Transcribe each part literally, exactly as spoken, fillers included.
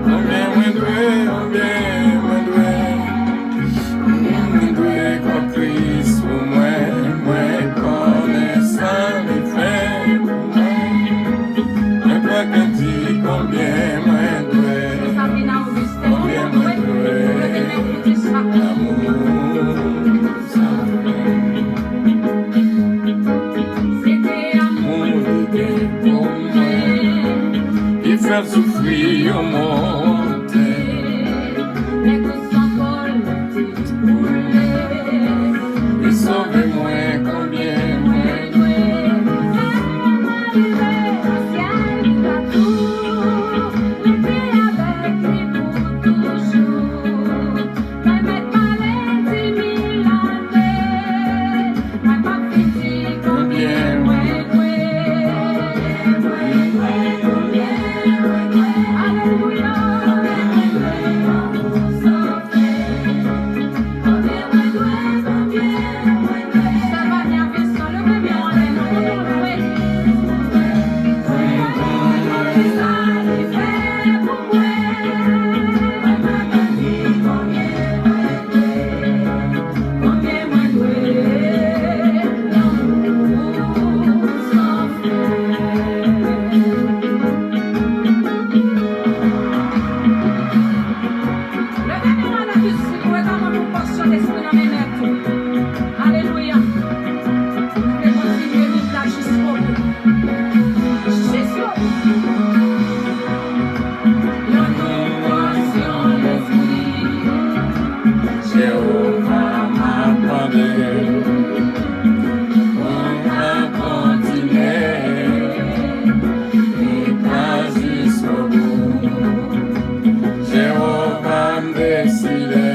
Konbyen mwen dwe, konbyen mwen dwe, mwen dwe kò Kris pou mwen, mwen konnen sa li fè pou mwen. Mwen pa ka di konbyen mwen dwe, konbyen mwen dwe, lanmou. Sa fè moun li gen pou mwen, ki fè l soufri yon monte. Li sove mwen, konbyen mwen dwe. Mwen p ap piti konbyen mwen dwe, mwen dwe, konbyen mwen dwe. Alelouya. Konbyen mwen dwe, konbyen mwen dwe. Sè Vania Vincent, leve men w anlè, nou kontan w dwe. Konbyen mwen dwe, sa li fè pou mwen. Mwen pa ka di konbyen mwen dwe. Konbyen mwen dwe lanmou san frè? Leve men w anlè tout swit, ou e ka mande yon pòsyon lespri nan men mèt ou. Alelouya. Ou vle kontinye viv la jiskobou. Jiskobou. Yon pòsyon lespri. Jewova, m ap mande pou m ka kontinye viv la jiskobou. Jewova, m deside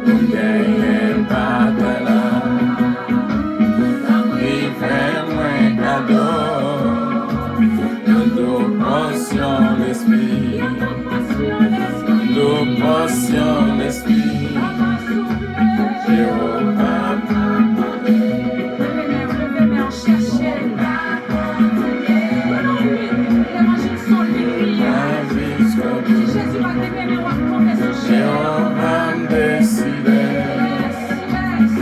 pou m genyen batay la. Tanpri, fè mwen kado yon dou pòsyon lespri. Yon dou pòsyon lespri. Jewova, m ap mande. Leve men w, leve men w, chèche l. Leve men w, levanjil se yon liv li ye. Di Jezi pa t vle men w ap tonbe sou chemen. Jewova, m deside. Yes, yes.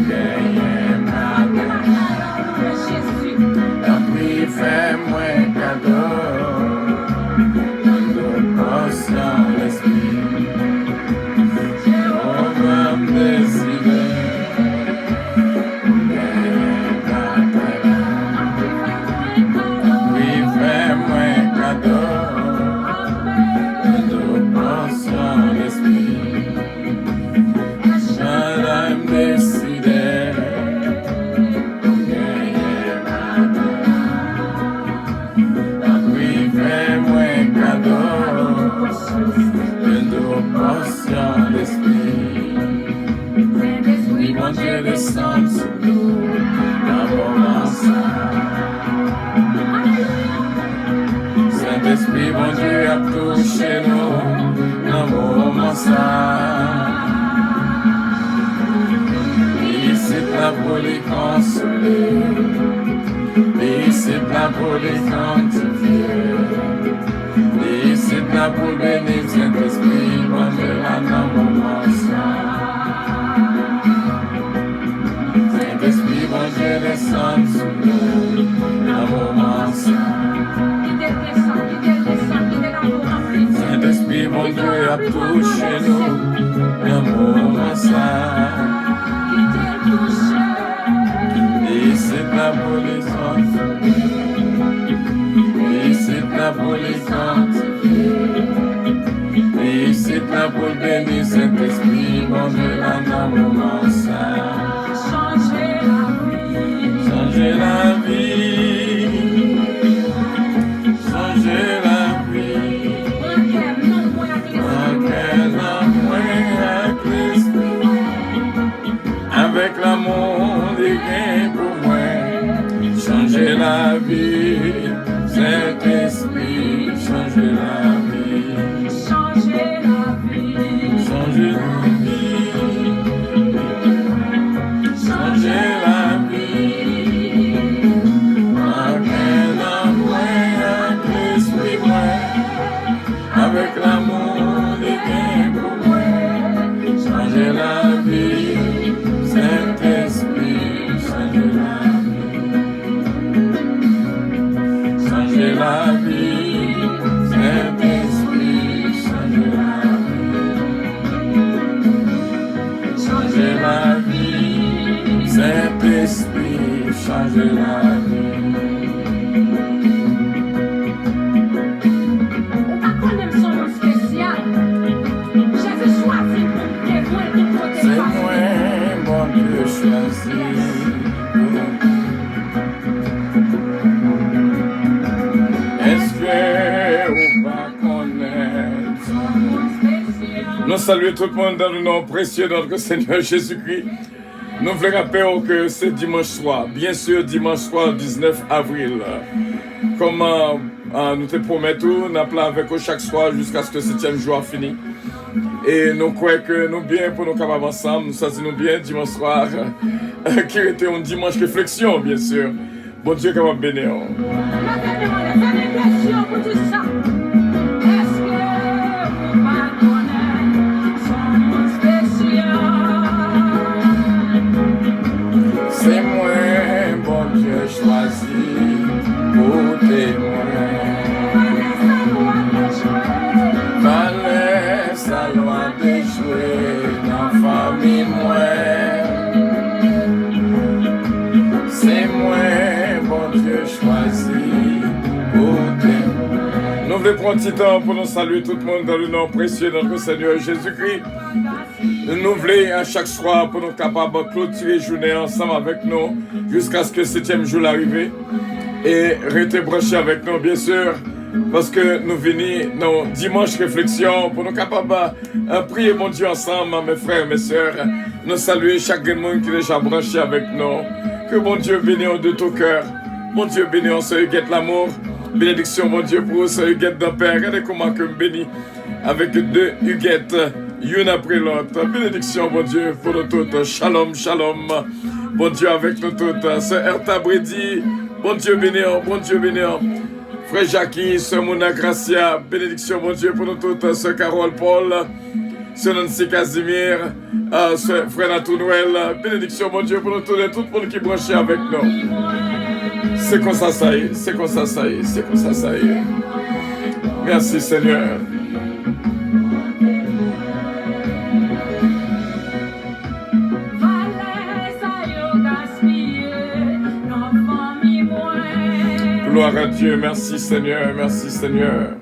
Genyen batay la o non de Jezi. Tanpri, fè mwen kado yon dou pòsyon lespri. Jewova, m deside pou m genyen batay la. Tanpri, fè mwen kado yon dou pòsyon lespri. Chadray, m deside pou m genyen batay la. Tanpri, fè mwen kado yon dou pòsyon lespri. Sentespri Bondye, desann sou nou nan moman sa. Sentespri Bondye ap touche nou nan moman sa. Li isit la pou li konsole. Li isit la pou li santifye. Li isit la pou l beni. Sentespri Bondye la nan moman sa. Sentespri Bondye desann sou nou nan moman sa. Kite l desann, kite l desann, kite l antre w anplis. Sentespri Bondye ap touche nou nan moman sa. Kite l touche. Li isit la pou li santifye. Li isit la pou li santifye. Li isit la pou l beni. Sentespri Bondye la nan moman sa. Chanje lavi. Chanje lavi. Chanje lavi. Pran kè, nanm mwen ak lespri mwen. Pran kè, nanm mwen ak lespri mwen. Avèk lanmou li gen pou mwen. Chanje lavi, Sentespri, chanje lavi. Chanje lavi. Chanje lavi. Chanje lavi. Nou salye tout moun dans le nom précieux de notre Seigneur Jésus-Christ. Nou vle raple w ke se dimanch swa, byen si, dimanch swa diznèf avril. Kòm, ah, ah, nou te pwomèt ou, n ap la avèk ou chak swa jiskaske setyèm jou a fini. E nou kwè ke nou byen pou nou kapab ansanm, nou santi nou byen dimanch swa, ki rete yon dimanch refleksyon, byen si. Bondye kapab beni w. Mwen te demande, se de kesyon pou di sa. Èske ou pa konnen se yon moun espesyal? Se mwen Bondye chwazi pou temwen. Valè sa lwa dejwe nan fanmi mwen. Se mwen Bondye chwazi pou temwen. Nou vle pran ti tan pou nou salye tout moun dans le nom précieux de notre Seigneur Jésus-Christ. Nou vle a chak swa pou nou kapab klotire jounen ansanm avèk nou jiskaske setyèm jou la rive. E rete branche avèk nou, byen si, paske nou vini nan yon dimanch refleksyon pou nou kapab, eh, priye Bondye ansanm, mes frères, mes sœurs. Nou salye chak grenn moun ki deja branche avèk nou. Ke Bondye beni w de tout cœur. Bondye beni w, sè Huguette Lamour. Benediksyon Bondye pou ou, sè Huguette Dampert. Gade kòman ke m beni avèk de Huguette, youn apre lòt. Benediksyon Bondye pou nou tout. Shalom, shalom. Bondye avèk nou tout. Sè Erta Brady, Bondye beni w, Bondye beni w. Frè Jackie, sè Mona Gracia, benediksyon Bondye pou nou tout. Sè Carole Paul, sè Nancy Casimir, ah, sè, frè Natou Noël, benediksyon Bondye pou nou tout e tout moun ki branche avèk nou. Se konsa sa ye, se konsa sa ye, se konsa sa ye. Mèsi, Senyè. Valè sa yo gaspiye nan fanmi mwen. Gloire à Dieu, merci Seigneur, merci Seigneur.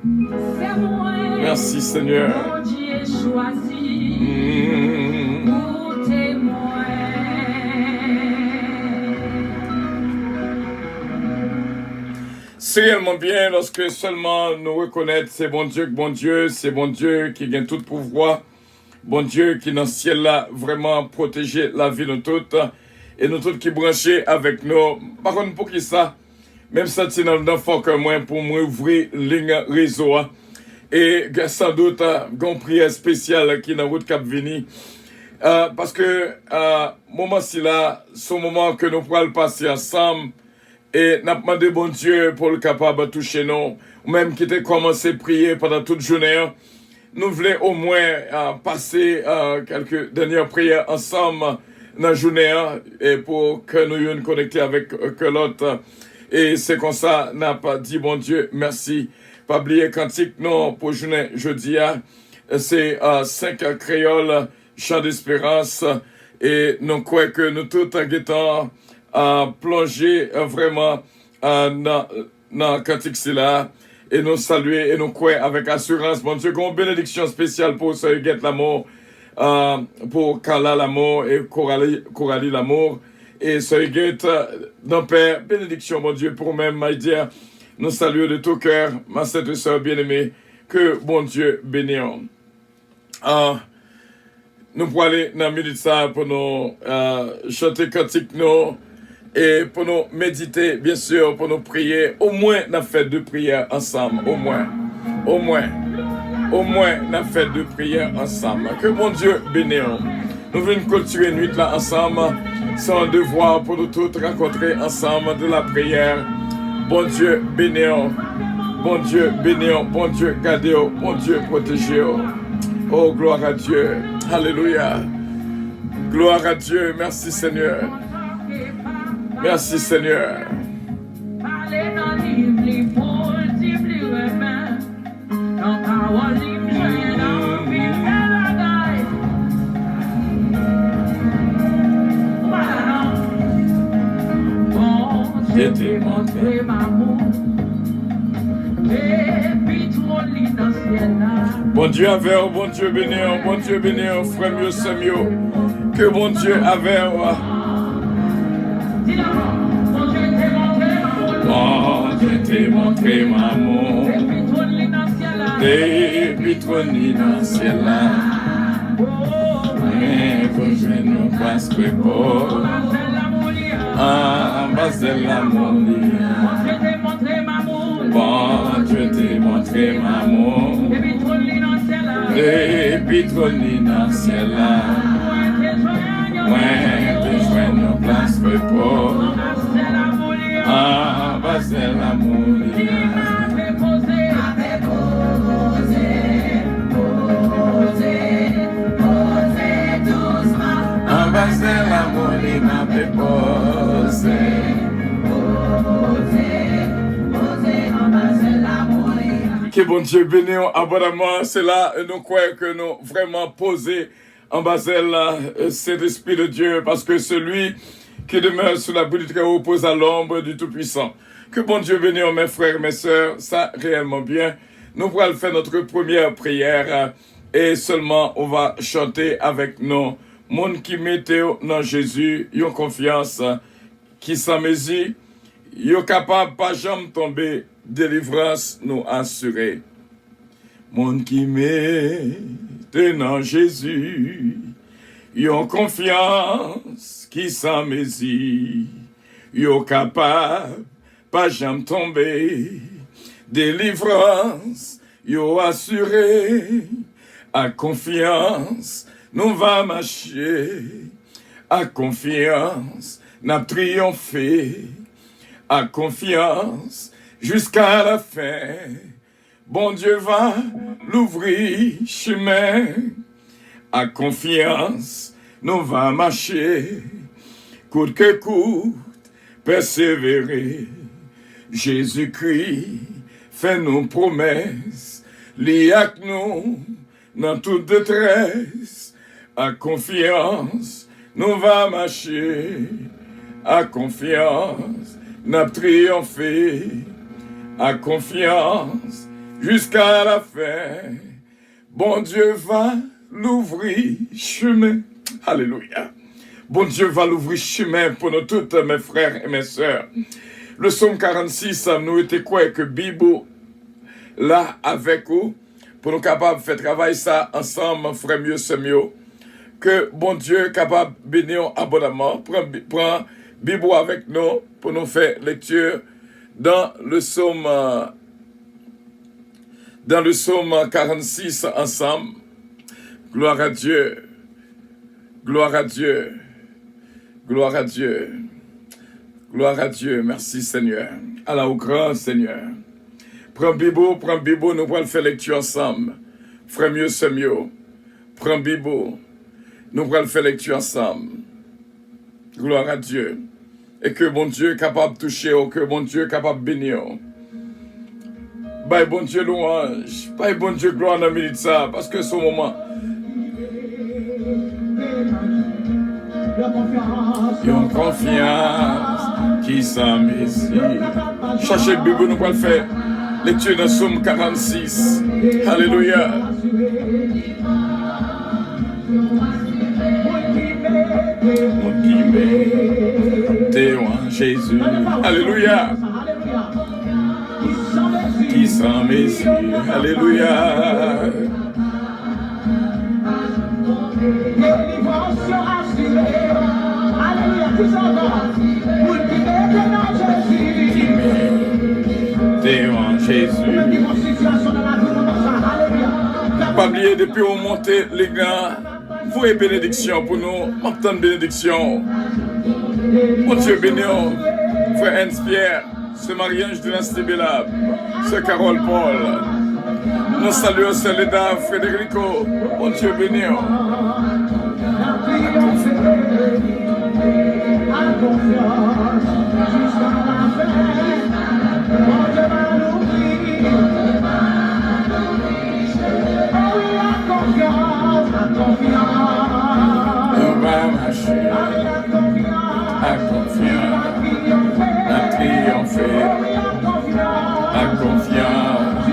Se mwen Merci Seigneur. Bondye chwazi Mm. pou temwen. Se reyèlman byen lòske sèlman nou rekonèt se Bondye k Bondye, se Bondye ki gen tout pouvwa, Bondye ki nan syèl la vrèman pwoteje lavi nou tout, e nou tout ki branche avèk nou. M pa konn poukisa, men m santi nan, nan fon kè mwen pou mwen ouvri liy rezo a. E gen, sandout, ah, gen yon priyè espesyal ki nan wout k ap vini. Ah, paske, ah, moman sila, se yon moman ke nou pral pase ansanm. E n ap mande Bondye pou l kapab touche nou. Ou menm ki te kòmanse priye pandan tout jounen an, nou vle omwen, ah, pase, ah, kèlke dènyè priyè ansanm nan jounen an, e pou kè nou youn konekte avèk, eh, kè lòt. E se konsa n ap di Bondye mèsi. Pa bliye kantik nou pou jounen jodi a, se, ah, senk kreyòl, Chant d'Espérance, e nou kwè ke nou tout gentan, ah, plonje, ah, vrèman, ah, nan, nan kantik sila, e nou salye e nou kwè avèk asirans Bondye gen yon benediksyon espesyal pou sè Huguette Lamour, ah, pou Carla Lamour e Coralie, Coralie Lamour, e sè Huguette, ah, nan pè, benediksyon Bondye pou ou menm, my dear. Nou salye w de tout cœur, ma sainte sœur bien-aimée, ke Bondye beni w. Ah, nou prale nan minit sa a pou nou, ah, chante kantik nou e pou nou medite, byen si, pou nou priye. Omwen n ap fè de priyè ansanm, omwen. Omwen. Omwen n ap fè de priyè ansanm. Ke Bondye beni w. Nou vin klotire nwit la ansanm. Se yon devwa pou nou tout rankontre ansanm de la priyè. Bondye beni w. Bondye beni w. Bondye gade w. Bondye pwoteje w. Oh, gloire à Dieu. Alelouya. Gloire à Dieu. Mèsi, Senyè. Mèsi, Senyè. Pale nan liv li pou l di m li renmen. Nan pawòl li, m jwenn anpil bèl bagay. Ou pa la non. Bondye te montre m amou. Depi twòn li nan syèl la. Bondye avè w, Bondye beni w, Bondye beni w, frè m yo, sè m yo. Ke Bondye avè w. Di l ankò. Bondye te montre m amou. Bondye te montre m amou. Depi twòn li nan syèl la. Depi twòn li nan syèl la. Mwen pou jwenn yon plas repo anba zèl lanmou li a. Bondye te montre m amou depi twòn li nan syèl la. Mwen te jwenn yon plas repo anba zèl lanmou li a. Anba zèl lanmou li m ap repoze. Ke Bondye beni w abondaman. Se la, euh, nou kwè ke nou vrèman poze anba zèl, euh, Saint-Esprit de Dieu, parce que celui qui demeure sous l'abri du Très-Haut repose à l'ombre du Tout-Puissant. Que Bondye beni w, mes frères et mes sœurs, sa reyèlman byen. Nou pral fè notre première prière, euh, et seulement on va chanter avec nous. Moun ki mete w nan Jezi, yon konfyans ki san mezi, yo kapab pa janm tonbe, delivrans nou asire. Moun ki mete nan Jezi, yon konfyans ki san mezi, yo kapab pa janm tonbe, delivrans yo asire. Ak konfyans nou va mache, ak konfyans n ap triyonfe, ak konfyans jiska lafen. Bondye va louvri chimen. Ak konfyans nou va mache, kout ke kout, pèsevere. Jezikri fè nou pwomès, li ak nou nan tout detrès. Ak konfyans nou va mache, ak konfyans n ap triyonfe, ak konfyans jiska lafen. Bondye va louvri chimen. Alelouya. Bondye va louvri chimen pou nou tout, mes frères et mes sœurs. Le psaume quarante-six, nou rete kwè ke Bib ou la avèk ou, pou nou kapab fè travay sa ansanm, frè m yo, sè m yo. Ke Bondye kapab beni w abondaman. Pran, pran Bib ou avèk nou pou nou fè lekti dans le psaume, euh, dans le psaume quarante-six ansanm. Gloire à Dieu. Gloire à Dieu. Gloire à Dieu. Gloire à Dieu. Mèsi, Senyè. Ala ou gran, Senyè. Pran Bib ou, pran Bib ou, nou pral fè lekti ansanm. Frè m yo, sè m yo, pran Bib ou. Nou pral fè lekti ansanm. Gloire à Dieu. E ke Bondye kapab touche w, ke Bondye kapab beni w. Bay Bondye lwanj, bay Bondye glwa nan minit sa, paske se yon moman. Yon konfyans ki san mezi. Chache Bib ou, nou pral fè lekti nan Sòm karannsis. Alelouya. Moun ki mete w an Jezi. Alelouya. Ki san mezi. Alelouya. Delivrans yo asire. Alelouya. Ki sa ankò? Moun ki mete nan Jezi. Ki mete w an Jezi. Ou menm ki gon sitiyasyon nan lavi w nan sa. Alelouya. Pa bliye, depi w monte lig la, voye benediksyon pou nou. M ap tann benediksyon. Bondye beni w, frè Ernst Pierre, sè Marie-Ange Dynastie Belab, sè Carole Paul. Nou salye w, sè Leda Frederico. Bondye beni w. Nou va mache ak konfyans, n ap triyonfe ak konfyans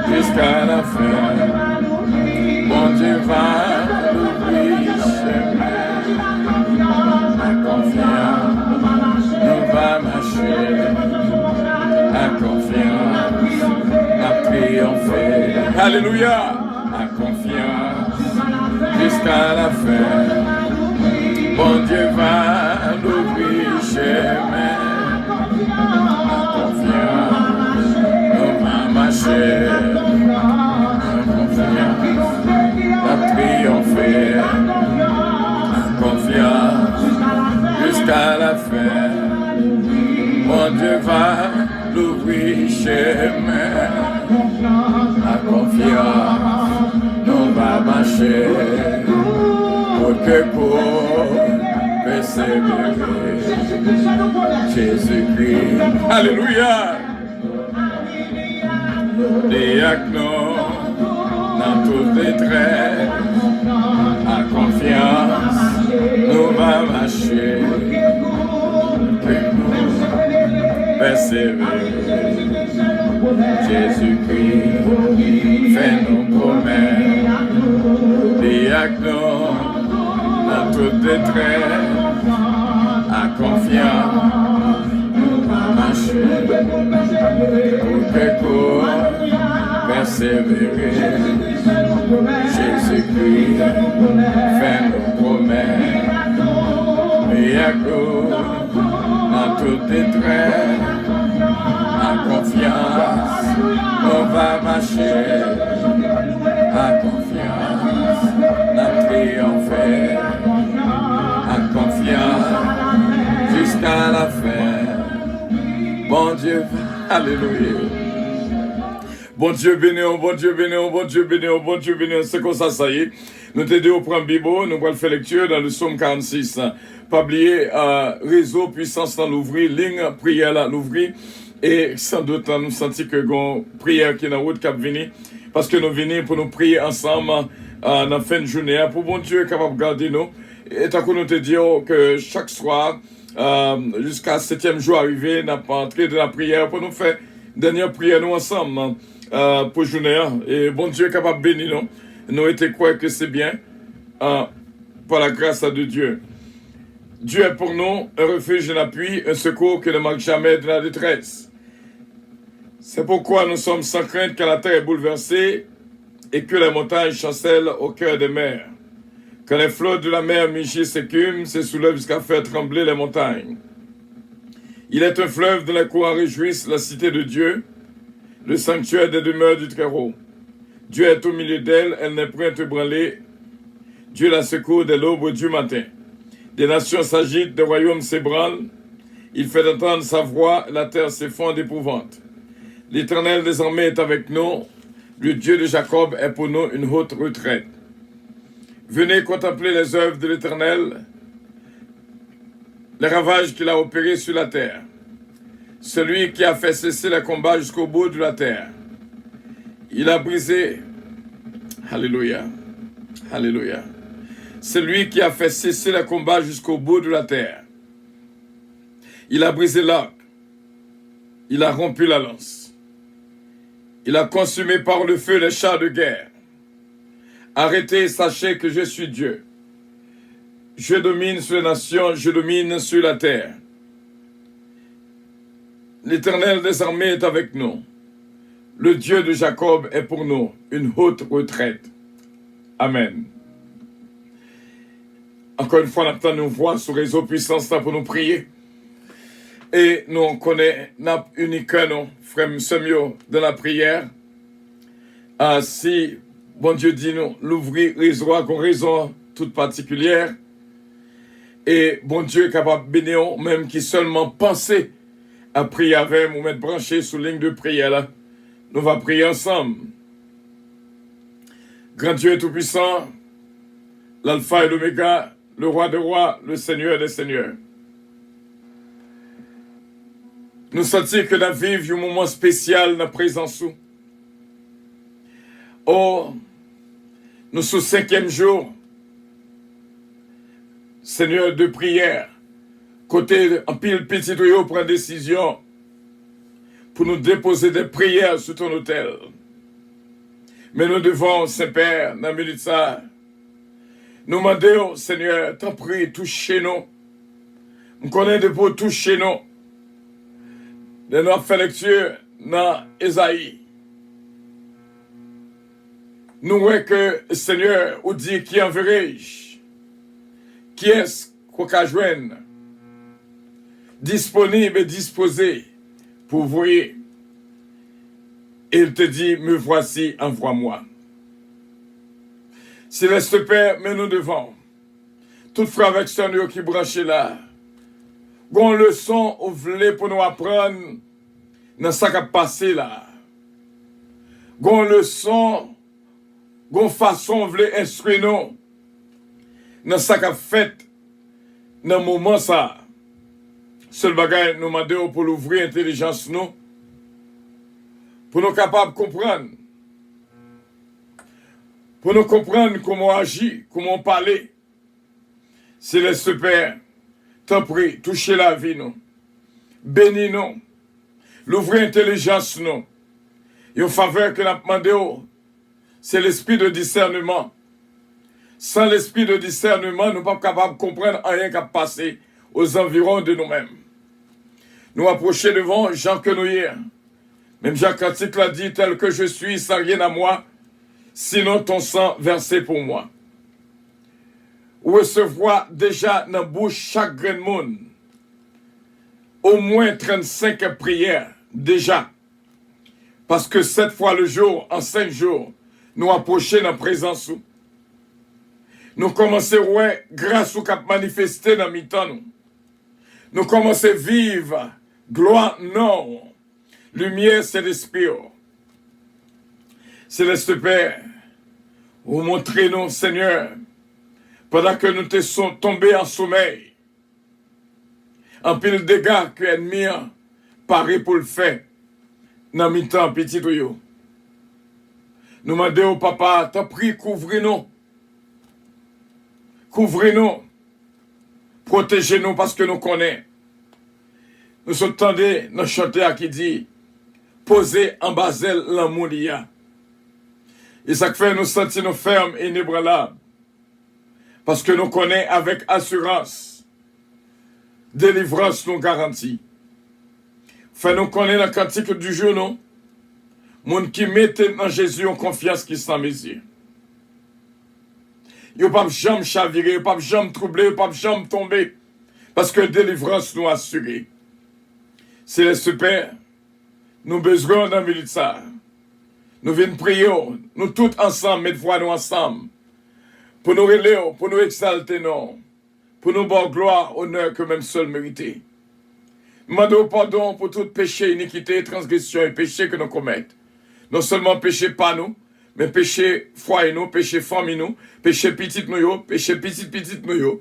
jiska lafen. Bondye va louvri chemen. Ak konfyans, nou va mache. Ak konfyans, n ap triyonfe. Alelouya! Ak konfyans, Jusqu'à la fin, Bondye va louvri chemen. An konfyans, nou va mache. An konfyans, n ap triyonfe. An konfyans, jiska la fen, Bondye va louvri chemen. Ak konfyans, nou va mache, kout ke kout, pèsevere. Jezikri. Alelouya! Li ak nou nan tout detrès. Ak konfyans, nou va mache, kout ke kout, pèsevere. Jezikri fè nou pwomès, li ak nou nan tout detrès. Ak konfyans, nou va mache, kout ke kout, pèsevere. Jezikri fè nou pwomès, li ak nou nan tout detrès. Ak konfyans, nou va mache. Ak konfyans, n ap triyonfe. Ak konfyans, jiska la fen. Bondye, alelouya. Bondye beni w, Bondye beni w, Bondye beni w, Bondye beni w. Se konsa sa ye. Nou te di w pran Bib ou, nou pral fè lekti nan le Psaume quarante-six. Pa bliye, euh, rezo Pwisans lan louvri, liy priyè la louvri. E san dout, nou santi ke gon priyè ki nan wout k ap vini. Paske nou vini pou nou priye ansanm, euh, nan fen jounen an, pou Bondye kapab gade nou. E tankou nou te di w ke chak swa, euh, jiska setyèm jou a rive, n ap antre nan lapriyè pou nou fè dènyè priyè nou ansanm, euh, pou jounen an. E Bondye kapab beni nou. Nou rete kwè ke se byen, euh, par la grâce de Dieu. Dieu est pour nous un refuge, un appui, un secours qui ne manque jamais de la détresse. C'est pourquoi nous sommes sans crainte quand la terre est bouleversée et que les montagnes chancellent au cœur des mers. Quand les flots de la mer mugissent et écument, se soulèvent jusqu'à faire trembler les montagnes. Il est un fleuve dont les courants réjouissent la cité de Dieu, le sanctuaire des demeures du Très-Haut. Dieu est au milieu d'elle, elle n'est point ébranlée. Dieu la secourt dès l'aube du matin. Des nations s'agitent, des royaumes s'ébranlent. Il fait entendre sa voix, la terre s'effondre d'épouvante. L'Éternel des armées est avec nous, le Dieu de Jacob est pour nous une haute retraite. Venez contempler les œuvres de l'Éternel, les ravages qu'il a opérés sur la terre. Celui qui a fait cesser les combats jusqu'au bout de la terre. Il a brisé. Alléluia. Alléluia. Celui qui a fait cesser les combats jusqu'au bout de la terre. Il a brisé l'arc. Il a rompu la lance. Il a consumé par le feu les chars de guerre. Arrêtez et sachez que je suis Dieu. Je domine sur les nations, je domine sur la terre. L'Éternel des armées est avec nous. Le Dieu de Jacob est pour nous une haute retraite. Amen. Encore une fois, n ap tann yon vwa sou rezo Pwisans lan pou nou priye. E nou konnen n ap ini kè nou, frè m, sè m yo, dans la prière. Ah, si Bondye di nou louvri rezo a, gon rezon tout patikilyè. E Bondye kapab beni w, ou menm ki sèlman panse a priye avè m, ou mèt branche sou liy de priyè la. Nou va priye ansanm. Grand Dieu Tout-Puissant, l'Alpha et l'Oméga, le Roi des rois, le Seigneur des seigneurs. Nou santi ke n ap viv yon moman espesyal nan prezans ou. O, nou sou senkyèm jou, Senyè, de priyè, kote anpil pitit ou yo pran desizyon pou nou depoze de priyè sou ton otèl. Men nou devan w, Senpè, nan minit sa a, nou mande w, Senyè, tanpri, touche nou. M konnen depi w touche nou, lè nou ap fè lekti nan Ezayi, Nou wè ke, Senyè, ou di, qui enverrai-je? Kiyès ke w ka jwenn disponib e dispoze pou voye? Et il te dit, me voici, envoie-moi. Céleste Père, men nou devan w. Tout frè avèk sè nou yo ki branche la, gon leson ou vle pou nou aprann nan sa k ap pase la. Gon leson, gon fason ou vle enstwi nou nan sa k ap fèt nan moman sa a. Sèl bagay nou mande w pou louvri entèlijans nou, pou nou kapab konprann, pou nou konprann kòman w aji, kòman w pale. Seleste Pè, tanpri, touche lavi nou. Beni nou. Louvri entèlijans nou. Yon favè ke n ap mande w, se lespri de disèneman. San lespri de disèneman, nou p ap kapab konprann anyen k ap pase aux environs de nous-mêmes. Nou apwoche devan w jan ke nou ye. Menm jan kantik la di, tel que je suis, sans rien à moi, sinon ton sang versé pour moi. Ou resevwa deja nan bouch chak grenn moun omwen trannsenk priyè deja. Paske sèt fwa le jou, an senk jou, nou apwoche nan prezans ou. Nou kòmanse wè gras ou k ap manifeste nan mitan nou. Nou kòmanse viv glwa non w, limyè Sentespri w. Seleste Pè, ou montre nou, Senyè, pandan ke nou te son, tonbe an somèy, anpil dega ke ènmi an pare pou l fè nan mitan pitit ou yo. Nou mande w, Papa, tanpri, kouvri nou. Kouvri nou. Pwoteje nou, paske nou konnen. Nou sot tande nan chante a ki di, poze anba zèl lanmou li a. E sa k fè nou santi nou fèm e inebranlab. Paske nou konnen avèk asirans, delivrans nou garanti. Fè nou konnen nan kantik di jou nou, moun ki mete nan Jezi yon konfyans ki san mezi. Yo p ap janm chavire, yo p ap janm twouble, yo p ap janm tonbe, paske delivrans nou asire. Seleste Pè, nou bezwen w nan minit sa a. Nou vin priye w, nou tout ansanm met vwa nou ansanm, pou nou rele w, pou nou egzalte non w, pou nou ba w glwa, onè ke menm sèl merite. Nou mande w padon pou tout peche, inikite, transgresyon e peche ke nou komèt. Non sèlman peche pa nou, men peche fwaye nou, peche fanmi nou, peche pitit nou yo, peche pitit pitit nou yo,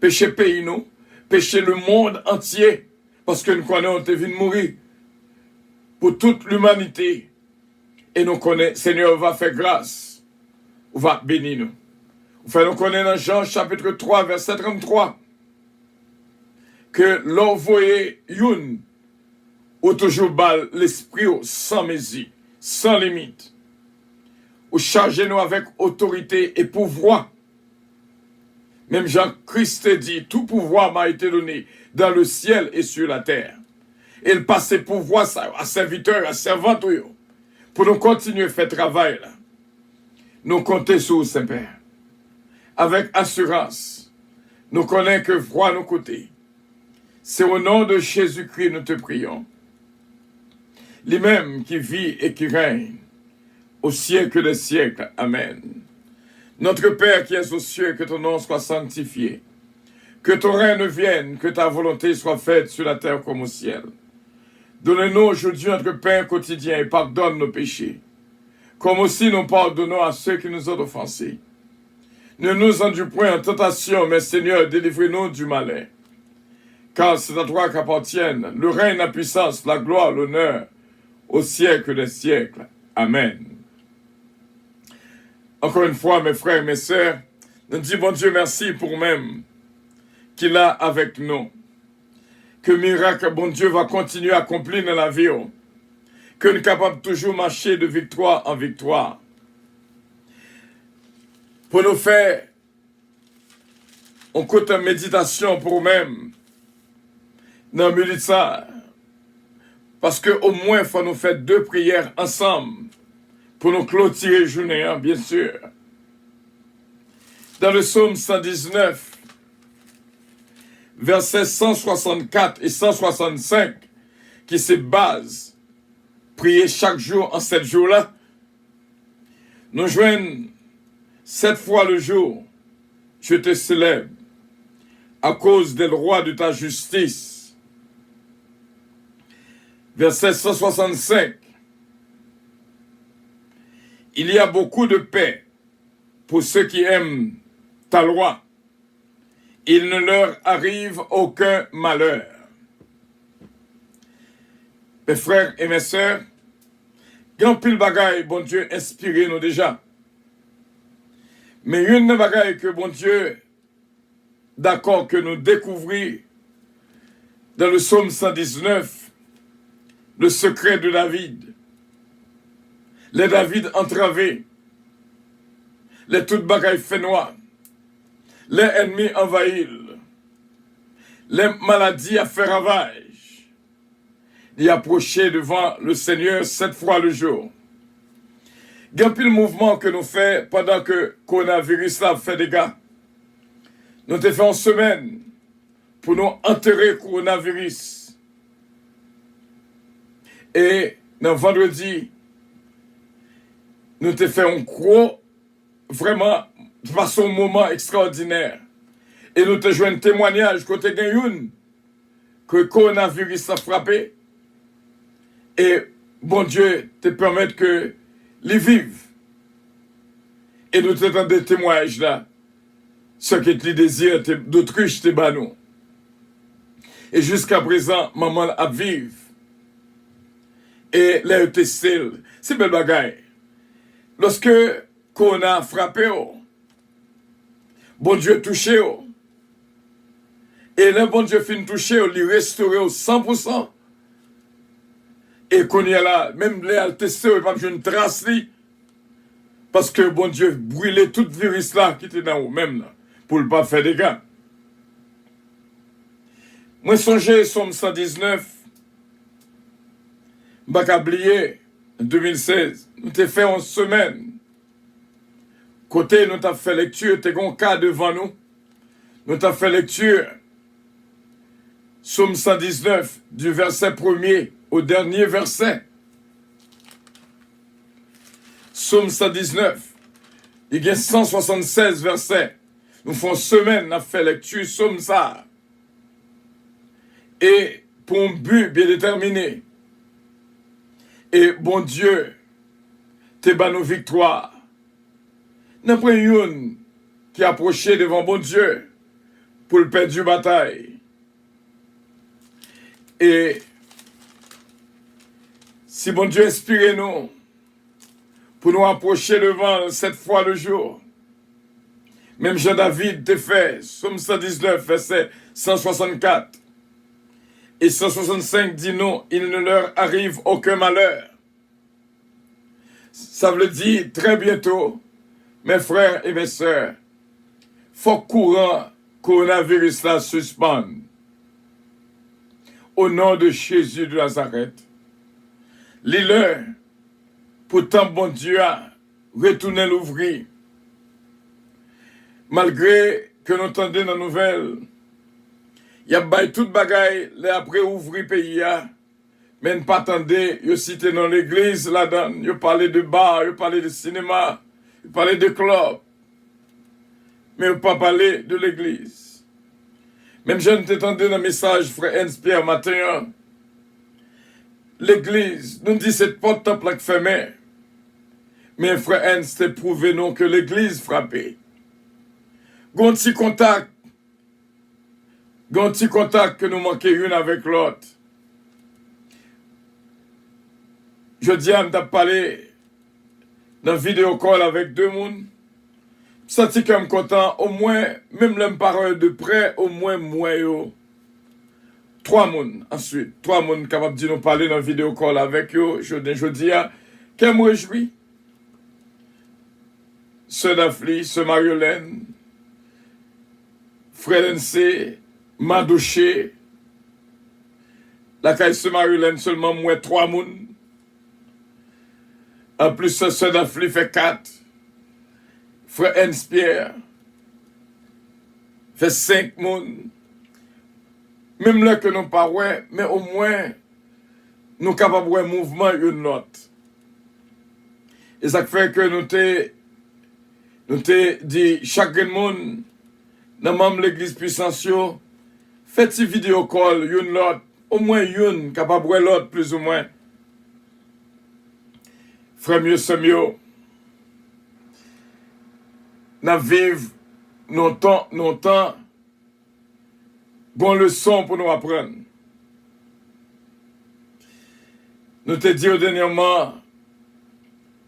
peche peyi nou, peche lemonn antye, paske nou konnen w te vin mouri pou tout limanite. E nou konnen Senyè va fè gras, ou va beni nou. Ou fè nou konnen nan Jan chapit twa, vèsè tranntwa, ke lè w voye youn, ou toujou ba l lespri w san mezi, san limit. Ou chaje nou avèk otorite e pouvwa. Menm jan Kris te di, tout pouvoir m'a été donné dans le ciel et sur la terre. E l pase pouvwa sa yo a sèvitè, a sèvant ou yo, pou nou kontinye fè travay la. Nou konte sou ou, Senpè. Avèk asirans, nou konnen ke vwa nou koute. C'est au nom de Jésus-Christ nous te prions. Lui-même qui vit et qui règne au siècle des siècles. Amen. Notre Père qui es aux cieux, que ton nom soit sanctifié. Que ton règne vienne, que ta volonté soit faite sur la terre comme au ciel. Donne-nous aujourd'hui notre pain quotidien et pardonne nos péchés, comme aussi nous pardonnons à ceux qui nous ont offensés. Ne nous induis point en tentation, mais Seigneur, délivre-nous du malin. Car c'est à toi qu'appartiennent le règne, la puissance, la gloire, l'honneur, au siècle des siècles. Amen. Encore une fois, mes frères et mes sœurs, nou di Bondye mèsi pou ou menm ki la avèk nou. Ke mirak Bondye va kontinye akonpli nan lavi w. Ke n kapab toujou mache de viktwa an viktwa. Pou nou fè yon kout meditasyon pou ou menm nan minit sa a. Paske omwen fò nou fè de priyè ansanm pou nou klotire jounen an, byen si. Dans le psaume cent dix-neuf, vèsè san swasannkat e san swasannsenk, ki se baz priye chak jou an sèt jou la, nou jwenn: Sept fois le jour, je te célèbre à cause des lois de ta justice. Vèsè san swasannsenk. Il y a beaucoup de paix pour ceux qui aiment ta loi. Il ne leur arrive aucun malheur. Mes frères et mes sœurs, gen anpil bagay Bondye enspire nou deja. Men youn nan bagay ke Bondye dakò ke nou dekouvri dans le psaume cent dix-neuf, le secret de David. Lè David antrave, lè tout bagay fè nwa, lè ènmi anvayi l, lè maladi ap fè ravaj, li apwoche devan le Seigneur sept fois le jour. Gen anpil mouvman ke nou fè pandan ke kowonaviris la ap fè dega. Nou te fè yon semèn pou nou antere kowonaviris. E nan vandredi, nou te fè yon gwo, vrèman, pase yon moman ekstraòdinè. E nou te jwenn temwanyaj kote gen youn ke kowonaviris la frape, e Bondye te pèmèt ke li viv. E nou te tande temwayaj la, ce que li désire te, d'Autriche te ba nou. E jiska prezan, manman l ap viv. E lè yo teste l, se bèl bagay. Lòske kowona frape w, Bondye touche w. E lè Bondye fin touche w, li restore w san pou san. E kounye a la, menm lè y al teste w, yo p ap jwenn tras li. Paske Bondye brile tout viris la ki te nan ou menm nan, pou l pa fè dega. Mwen sonje Sòm san diznèf, m pa ka bliye, an de mil sèz, nou te fè yon semèn kote nou t ap fè lekti, te gen yon ka devan nou. Nou t ap fè lekti Sòm san diznèf, du verset premier au dernier verset. Sòm san diznèf, li gen san swasannsèz vèsè. Nou fè yon semèn n ap fè lekti Sòm sa a. E pou yon bi byen detèmine. E Bondye te ban nou viktwa. Nanpwen youn ki apwoche devan Bondye pou l pèdi batay. E si Bondye enspire nou pou nou apwoche devan l sèt fwa le jou, menm jan David te fè, Sòm san diznèf, vèsè san swasannkat e san swasannsenk di nou, il ne leur arrive aucun malheur. Sa vle di, trè byento, mes frères et mes sœurs, fòk kouran kowonaviris la sispann. Au nom de Jésus de Nazareth, li lè pou tanp Bondye a retounen louvri. Malgre ke nou tande nan nouvèl, y ap bay tout bagay lè y ap reouvri peyi a, men n pa tande yo site non legliz ladan l. Yo pale de ba, yo pale de sinema, yo pale de klèb, men yo pa pale de legliz. Menm jan n te tande nan mesaj frè Ernst Pierre maten an, legliz, nou di se pòt tanp lan k fèmen, men frè Ernst te pwouve nou ke legliz frape. Gon ti kontak Gen yon ti kontak ke nou manke youn avèk lòt. Jodi a, m t ap pale nan video call avèk de moun. M santi kè m kontan, omwen, menm lè m pa wè yo de prè, omwen m wè yo. Twa moun, answit, twa moun kapab di nou pale nan video call avèk yo, jounen jodi a. Kè m rejwi. Sè Dafli, sè Maryolèn, frè Lennse, Madouche. Lakay sè Maryolèn sèlman m wè twa moun. Anplis, sè Dafli fè kat. Frè Ernst Pierre fè senk moun. Menm lè ke nou pa wè, men omwen nou kapab wè mouvman youn lòt. E sa k fè ke nou te, nou te di chak grenn moun nan manm legliz Pwisans yo, fè ti video call youn lòt, omwen youn kapab wè lòt plizoumwen. Frè m yo, sè m yo, n ap viv nan tan, nan tan, gon leson pou nou aprann. Nou te di yo dènyèman,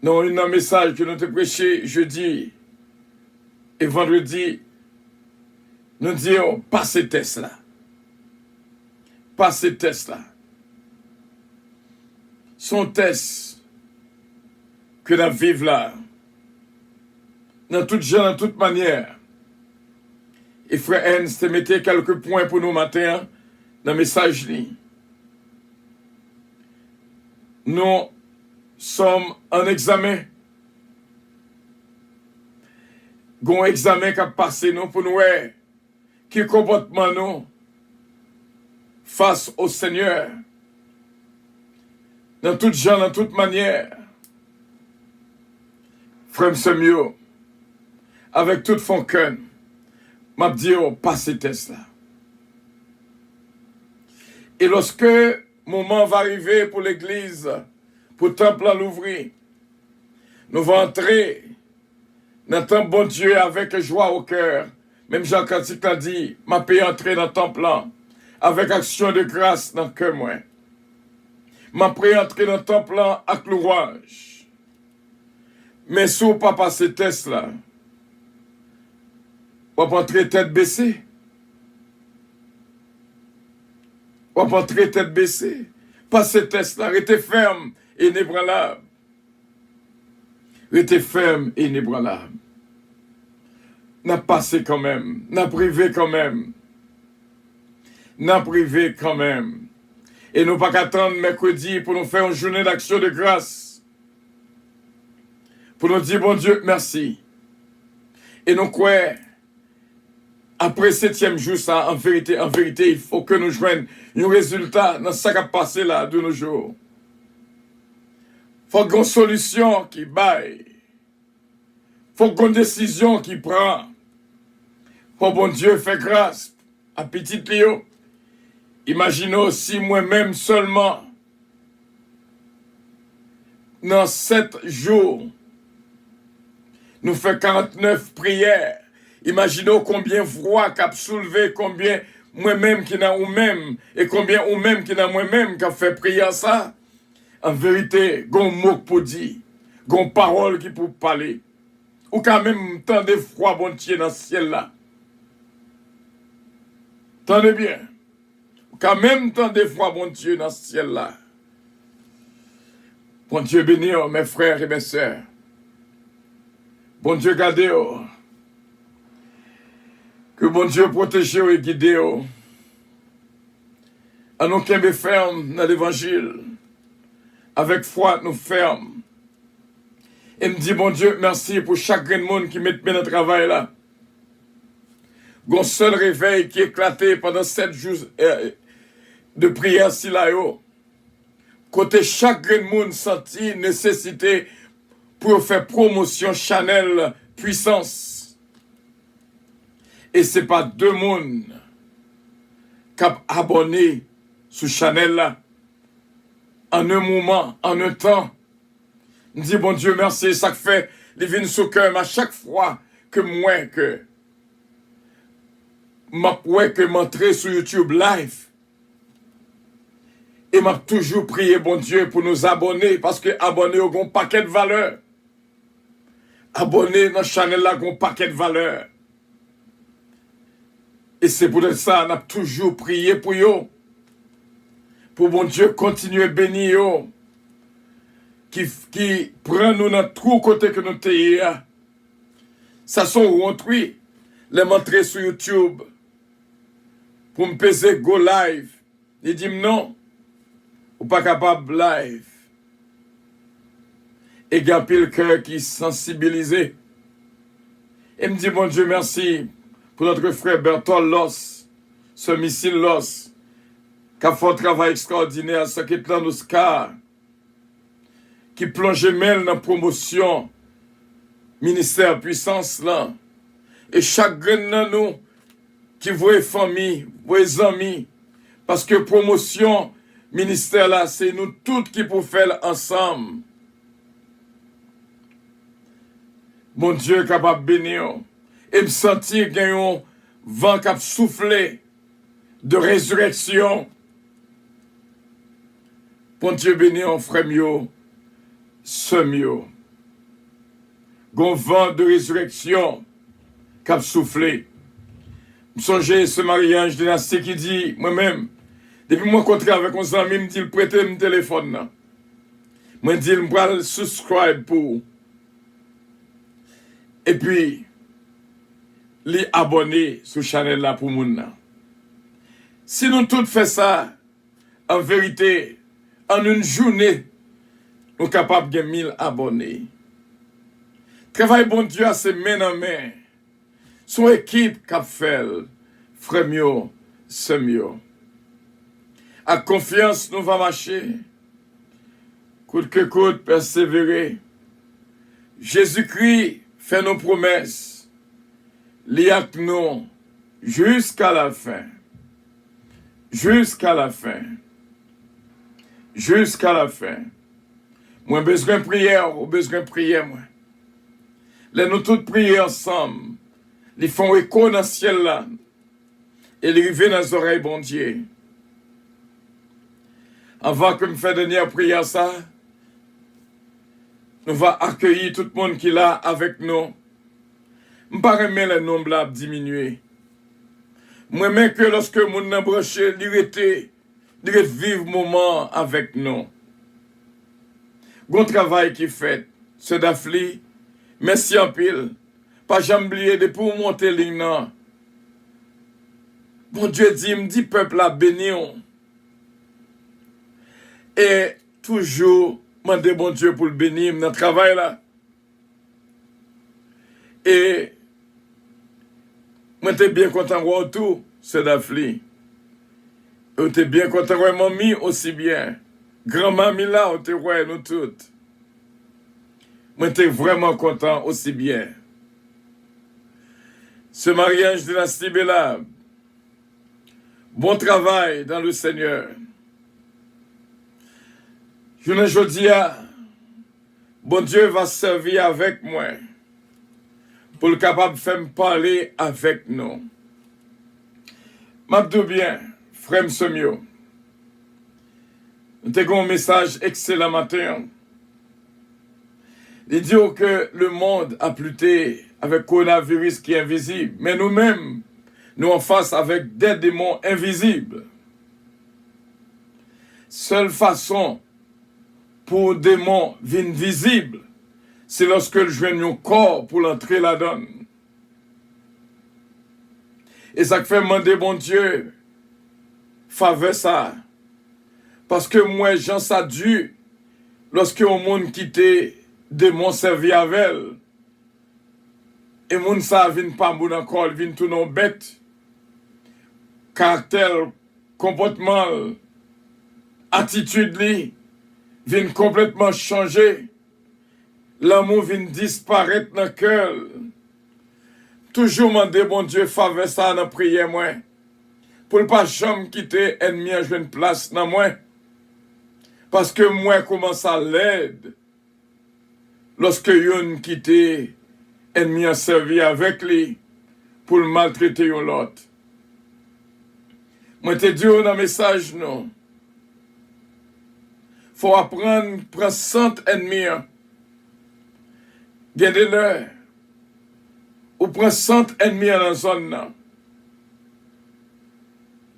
nan youn nan mesaj ke nou te preche jedi e vandredi, nou di yo pase tès la. Pase tès la. Se yon tès ke n ap viv la, nan tout jan, nan tout manyè. E frè Ernst te mete kèlke pwen pou nou maten an nan mesaj li. Nous sommes en examen. Gon egzamen k ap pase nou pou nou wè ki konpòtman nou fas o Senyè, nan tout jan, nan tout manyè. Frè m, sè m yo, avèk tout fon kè m, m ap di yo pase tès la. E lòske moman va rive pou legliz, pou tanp lan louvri, nou va antre nan tanp Bondye avèk jwa o kè, menm jan kantik la di, m ape antre nan tanp lan avèk aksyon de gras nan kè mwen. M ape antre nan tanp lan ak louwanj. Men si w pa pase tès la, w ap antre tèt bese. W ap antre tèt bese. Pase tès la, rete fèm e inebranlab. Rete fèm e inebranlab. N ap pase kanmenm. N ap rive kanmenm. N ap rive kanmenm. E nou pa ka tann mèkredi pou nou fè yon jounen d'aksyon de gras. Pou nou di Bondye mèsi. E nou kwè, apre setyèm jou sa, an verite, an verite, il faut que nou jwenn yon rezilta nan sa k ap pase la de nos jours. Fòk gon solisyon ki bay. Fòk gon desizyon ki pran. Fò Bondye fè gras a pitit li yo. Imajine w si mwen menm sèlman, nan sèt jou, nou fè karantnèf priyè. Imajine w konbyen vwa k ap soulve, konbyen mwen menm ki nan ou menm, e konbyen ou menm ki nan mwen menm k ap fè priyè sa. An verite, gon mo k pou di, gon pawòl ki pou pale. Ou ka menm tande vwa Bondye nan syèl la. Tande byen. Ou ka menm tande vwa Bondye nan syèl la. Bondye beni w, mes frères et mes sœurs. Bondye gade w. Ke Bondye pwoteje w e gide w. Ann nou kenbe fèm nan levanjil. Avèk fwa, nou fèm. E m di Bondye mèsi pou chak grenn moun ki met men nan travay la. Gon sèl revèy ki eklate pandan sèt jou, eh, de priyè sila yo. Kote chak grenn moun santi nesesite pou yo fè pwomosyon chanèl Pwisans. E se pa de moun k ap abòne sou chanèl la. An en moman, an en tan, m di Bondye mèsi, sa k fè li vin sou kè m a chak fwa ke m wè ke m ap wè ke m antre sou YouTube Live. E m ap toujou priye Bondye pou nou abòne, paske abòne yo gon pakèt valè. Abòne nan chanèl la gon pakèt valè. E se poutèt sa, n ap toujou priye pou yo. Pou Bondye kontinye beni yo. Ki, ki pran nou nan twou kote ke nou te ye a. Sa se yon wont, wi. Lè m antre sou YouTube, pou m peze go live, li di m non, ou pa kapab live. E gen anpil kè ki sansibilize. E m di Bondye mèsi pou notre frè Bertol Los, sè Misil Los, k ap fè yon travay ekstraòdinè, Saketlan Oscar, ki plonje men l nan pwomosyon ministè pwisans lan. E chak grenn nan nou ki voye fanmi, voye zanmi, paske pwomosyon ministè la, se nou tout ki pou fè l ansanm. Bondye kapab beni w. E m santi gen yon van k ap soufle de rezirèksyon. Bondye beni w, frè m yo, sè m yo. Gon van de rezirèksyon k ap soufle. M sonje sè Marie-Ange Dynastie ki di, mwen menm, depi m rankontre avèk yon zanmi, m di l prete m telefòn nan. Mwen di l m pral subscribe pou ou. Epi, li abòne sou chanèl la pou moun nan. Si nou tout fè sa, an verite, an yon jounen, nou kapab gen mil abòne. Travay Bondye a se men nan men. Se yon ekip k ap fè l, frè m yo, sè m yo. Ak konfyans nou va mache. Kout ke kout, pèsevere. Jezikri fè nou pwomès. Li ak nou jiska lafen. Jiska lafen. Jiska lafen. Mwen bezwen priyè w, ou bezwen priyè mwen. Lè nou tout priye ansanm, li fè yon eko nan syèl la e li rive nan zòrèy Bondye. Anvan ke m fè dènyè priyè sa, nou va akeyi tout moun ki la avèk nou. M pa renmen lè nonb la ap diminye. M renmen ke lòske moun nan branche, li rete, li ret viv moman an avèk nou. Gon travay ki fèt. Sè Dafli, mèsi anpil. Pa janm bliye depi w monte liy nan, Bondye di m, di pèp la beni w. E toujou mande Bondye pou l beni m nan travay la. E mwen te byen kontan wè w tou, sè Dafli. E w te byen kontan wè manmi osi byen. Granmanmi la, w te wè nou tout. Mwen te vrèman kontan osi byen. Sè Marie-Ange Dynastie Bela, bon travay dans le Seigneur. Jounen jodi a, Bondye va sèvi avèk mwen pou l kapab fè m pale avèk nou. M ap di w byen, frè m, sè m yo, nou te gen yon mesaj ekselan maten an. Li di w ke lemonn ap lite avèk kowonaviris ki envizib, men nou menm, nou anfas avèk de demon envizib. Sèl fason pou demon vin vizib, se lòske l jwenn yon kò pou l antre ladan l. E sa k fè m mande Bondye favè sa a. Paske m wè jan sa di lòske yon moun kite demon sèvi avè l, e moun sa a vin pa moun ankò, li vin tounen yon bèt. Karaktè l, konpòtman l, atitid li vin konplètman chanje. Lanmou vin disparèt nan kè l. Toujou mande Bondye favè sa a nan priyè mwen, pou l pa janm kite ènmi an jwenn plas nan mwen. Paske m wè kòman sa lèd lòske youn kite ènmi an sèvi avèk li pou l maltrete yon lòt. Mwen te di w nan mesaj nou, fò w aprann pran sant ènmi an. Gen de lè, ou pran sant ènmi an nan zòn nan.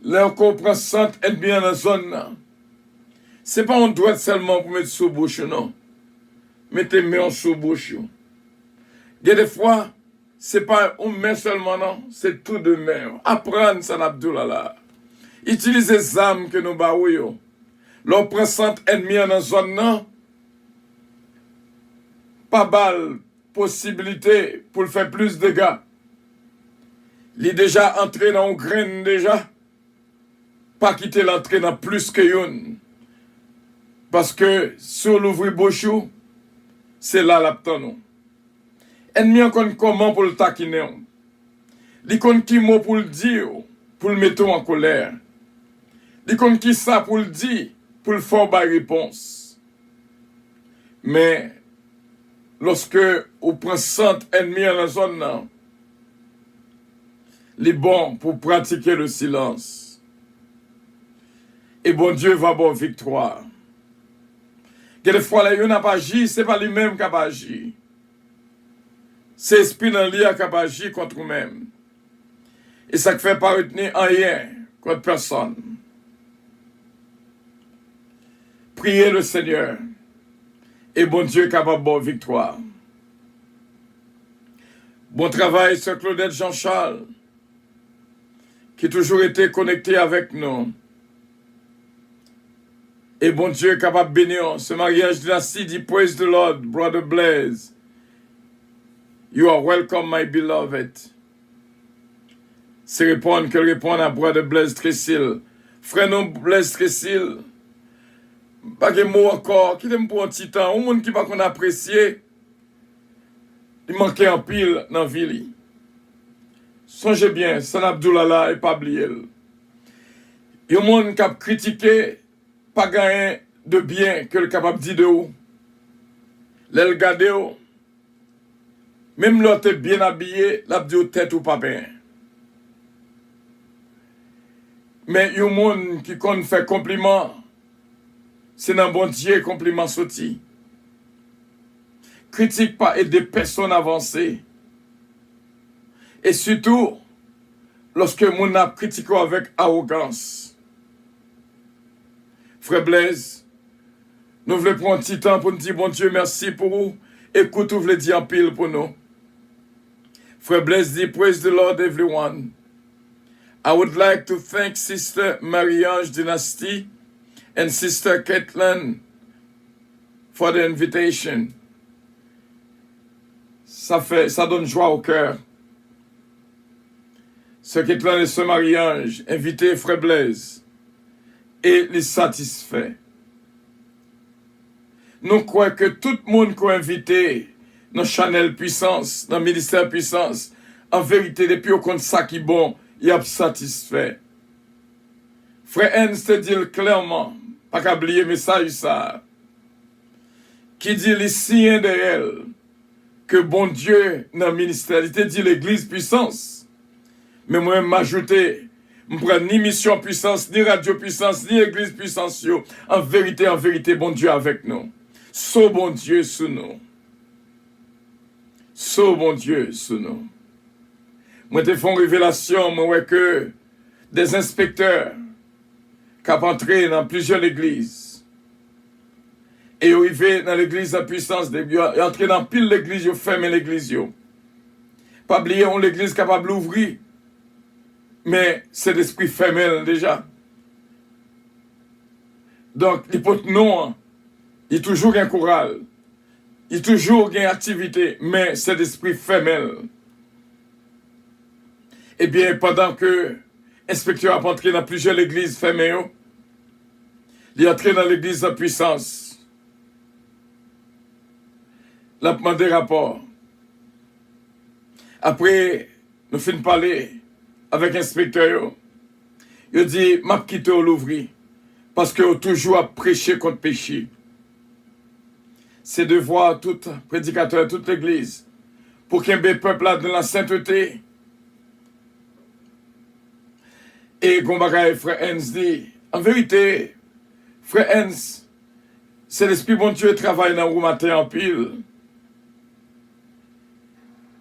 Lè ke w pran sant ènmi an nan zòn nan, se pa yon dwèt sèlman pou met sou bouch ou non. Mete men w sou bouch ou. Gen de fwa, se pa yon men sèlman non, se tou de men yo. Aprann sa n ap di w la la. Itilize zam ke nou ba ou yo. Lè w pran sant ènmi an nan zòn nan, pa ba l posibilite pou l fè plis dega. Li deja antre nan yon grenn deja. Pa kite l antre nan plis ke youn. Paske si w louvri bouch ou, se la l ap tann ou. Ènmi an konn kòman pou l takinen w. Li konn ki mo pou l di w, pou l mete w an kolè. Li konn ki sa pou l di, pou l fè w bay repons. Men, lòske ou pran sant ènmi an nan zòn nan, li bon pou pratike le silans. E Bondye va ba w viktwa. Gen de fwa, lè youn ap aji, se pa li menm k ap aji. Se espri nan li a k ap aji kont ou menm. E sa k fè pa retni anyen kont pèsonn. Priye le Senyè e Bondye kapab ba w viktwa. Bon travay, sè Claudette Jean Charles, ki toujou rete konekte avèk nou. E Bondye kapab beni w. Se Maryaj Dinasti di, "Praise the Lord, Brother Blaise. You are welcome, my beloved." Se reponn ke l reponn a Brother Blaise Tresil. Frè nou Blaise Tresil, m pa gen mo ankò. Kite m pran yon ti tan. Yon moun ki pa konn apresye, li manke anpil nan vi li. Sonje byen, sa n ap di w la la, e pa bliye l. Yon moun k ap kritike pa gen anyen de byen ke l kapab di de ou. Lè l gade w, menm lè w te byen abiye, l ap di w tèt ou pa benyen. Men yon moun ki konn fè konpliman, se nan Bondye konpliman soti. Kritik pa ede pèsonn avanse. E sitou, lòske moun nan ap kritike w avèk awogans. Frè Blaise, nou vle pran yon ti tan pou n di Bondye mèsi pou ou. Ekout ou vle di anpil pou nou. Frè Blaise di, "Praise the Lord, everyone. I would like to thank Sister Marie-Ange Dynastie and Sister Caitlin for the invitation." Ça fait, ça donne joie au cœur. Sè Caitlin e sè Marie-Ange envite frè Blaise e li satisfè. Nou kwè ke tout moun ke w envite nan chanèl Pwisans, nan ministè Pwisans, an verite, depi yo konn sa ki bon, y ap satisfè. Frè Ernst te di l klèman, pa ka bliye mesaj sa a, ki di li siyen dèyè l ke Bondye nan ministè. Li te di legliz Pwisans. Men mwen, m ajoute, m pran ni misyon Pwisans, ni radyo Pwisans, ni legliz Pwisans yo. An verite, an verite, Bondye avèk nou. So Bondye sou nou. So Bondye sou nou. Mwen te fè yon revelasyon, mwen wè ke dè enspektè k ap antre nan plizyè legliz. E yo rive nan legliz nan Pwisans, de- yo yo antre nan anpil legliz, yo fèmen legliz yo. Pa bliye, yon legliz kapab louvri, men Sentespri fèmen l deja. Donk, li pot non an, li toujou gen koral, li toujou gen aktivite, men Sentespri fèmen l. Ebyen, pandan ke enspektè a ap antre nan plizyè legliz fèmen yo, li antre nan legliz nan Pwisans. L ap mande rapò. Apre nou fin pale avèk enspektè yo, yo di, "M ap kite w louvri, paske w toujou ap preche kont peche." Se devwa tout predikatè, tout legliz, pou kenbe pèp la nan lasentete. E gon bagay frè Ernst di, an verite, frè Ernst, Sentespri Bondye travay nan ou maten anpil.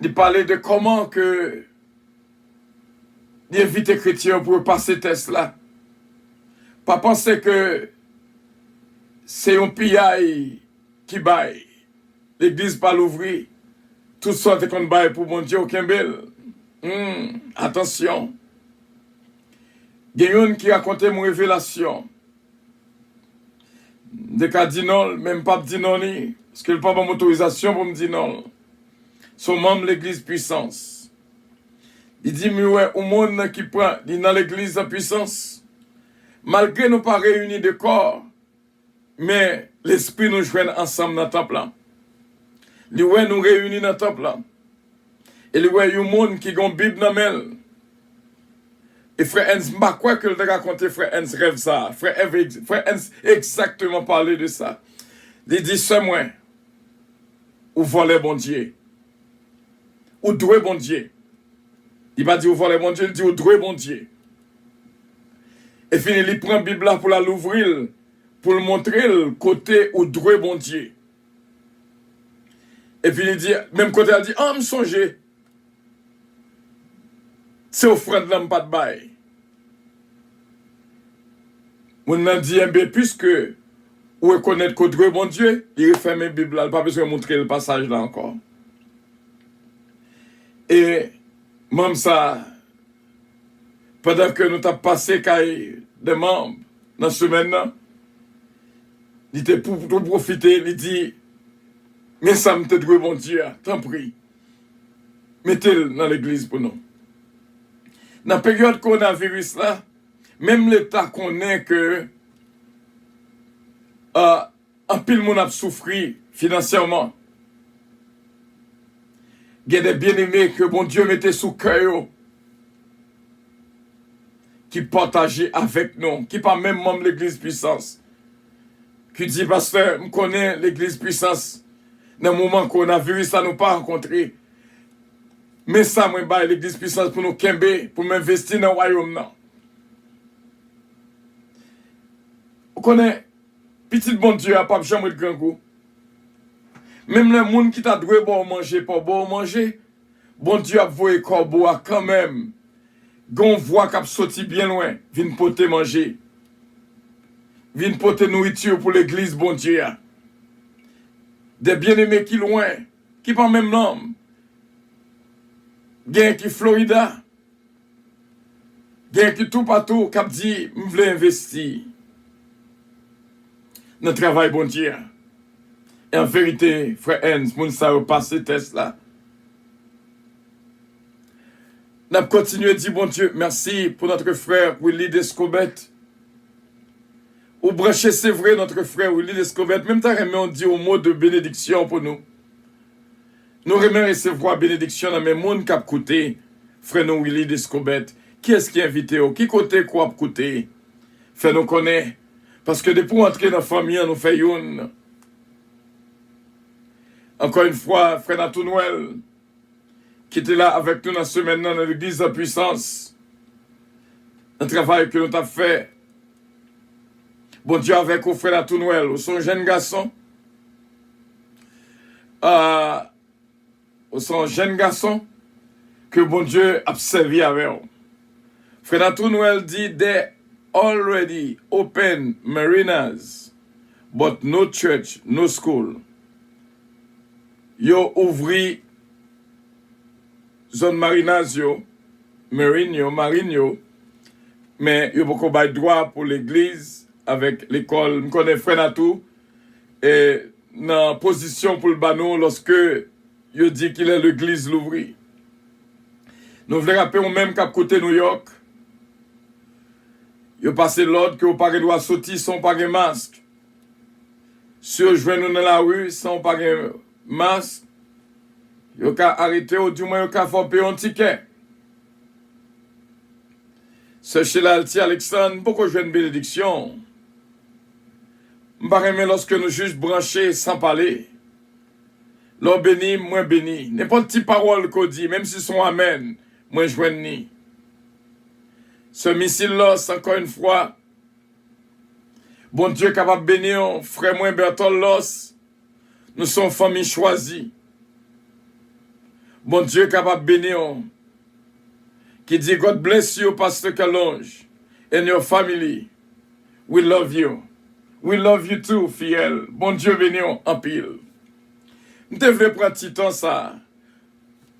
Li pale de kòman ke li envite kretyen yo pou yo pase tès la. Pa panse ke se yon piyay ki bay. Legliz pa louvri. Tout sa w te konn bay pou Bondye, w kenbe l. Hmm, atansyon. Gen youn ki rakonte m revelasyon. M te ka di non l, men m p ap di non li. Paske l pa ban m otorizasyon pou m di non. Se yon manm legliz Pwisans. Li di m, "Li wè yon moun ki pran, li nan legliz la Pwisans. Malgre nou pa reyini de kò, men lespri nou jwenn ansanm nan tanp lan." Li wè nou reyini nan tanp lan. E li wè yon moun ki gen yon Bib nan men l. E frè Ernst, m pa kwè ke l te rakonte frè Ernst rèv sa a. Frè Ernst, frè Ernst egzakteman pale de sa. Li di, "Sè mwen, ou vòlè Bondye. Ou dwe Bondye." Li pa di ou vòlè Bondye, li di ou dwe Bondye. E fini, li pran Bib la pou l al ouvri l, pou l montre l kote ou dwe Bondye. Epi li di, menm kote a, l di, "An, m sonje. Se ofrann lan m pa t bay." Moun nan di, "Enben, piske ou rekonèt ke w dwe Bondye," li refèmen Bib la, li pa bezwen montre l pasaj la ankò. E manm sa, pandan ke nou t ap pase kay de manm nan semèn nan, li te pou, tou pwofite, li di, "Men sa m te dwe Bondye a, tanpri, mete l nan legliz pou nou." Nan peryòd kowonaviris la, menm Leta konnen ke, a, anpil moun ap soufri finansyèman. Gen de byeneme ke Bondye mete sou kè yo, ki pataje avèk nou, ki pa menm manm legliz Pwisans, ki di, "Pastè, m konnen legliz Pwisans, nan moman kowonaviris la, nou pa rankontre. Men sa mwen bay legliz Pwisans pou nou kenbe, pou m envesti nan wayòm nan." Ou konnen, pitit Bondye a p ap janm ret grangou. Menm lè moun ki ta dwe ba w manje pa ba w manje, Bondye ap voye kòbo a kanmenm. Gen yon vwa k ap soti byen lwen, vin pote manje. Vin pote nouriti pou legliz Bondye a. De byeneme ki lwen, ki pa menm nanm. Gen ki Florida. Gen ki toupatou k ap di, "M vle envesti nan travay Bondye a." E an verite, frè Ernst, moun sa yo pase tès la. N ap kontinye di Bondye mèsi pou notre frère Willy Descoubet. Ou branche, se vre, notre frère Willy Descoubet, men m ta renmen w di yon mo de benediksyon pou nou. Nou renmen resevwa benediksyon nan men moun k ap koute frè nou Willy Descoubet. Kiyès ki envite w? Ki kote ke w ap koute? Fè nou konnen. Paske depi w antre nan fanmi an, nou fè youn. Ankò yon fwa, frè Natou Nwèl, ki te la avèk nou nan semèn nan, nan legliz La Puissance, nan travay ke nou t ap fè. Bondye avèk ou, frè Natou Nwèl. Ou se yon jèn gason. Ah, ou se yon jèn gason ke Bondye ap sèvi avè w. Frè Natou Nwèl di, "They already open marinas, but no church, no school." Yo ouvri zòn marinas yo, marine yo, marine yo, men yo poko bay dwa pou legliz avèk lekòl. M konnen frè Natou, e, nan pozisyon pou l ba nou lòske yo di kilè legliz louvri. Nou vle raple w menm k ap koute New York, yo pase lòd ke w pa gen dwa soti san w pa gen mask. Si yo jwenn ou nan lari san w pa gen mask, yo ka arete w, oudimwen yo ka fè w peye yon tikè. Sè Sheila Alti Alexandre, m poko jwenn benediksyon. M pa renmen lòske nou jis branche san pale. Lè w beni m, mwen beni. Nenpòt ti pawòl ke w di, menm si se yon amèn, mwen jwenn li. Sè Misil Lòs, ankò yon fwa, Bondye kapab beni w, frè mwen Bertol Lòs. Nou se yon fanmi chwazi. Bondye kapab beni w. Ki di, "God bless you, Pastor Calonge, and your family. We love you. We love you too, fiyèl." Bondye beni w anpil. M te vle pran ti tan sa a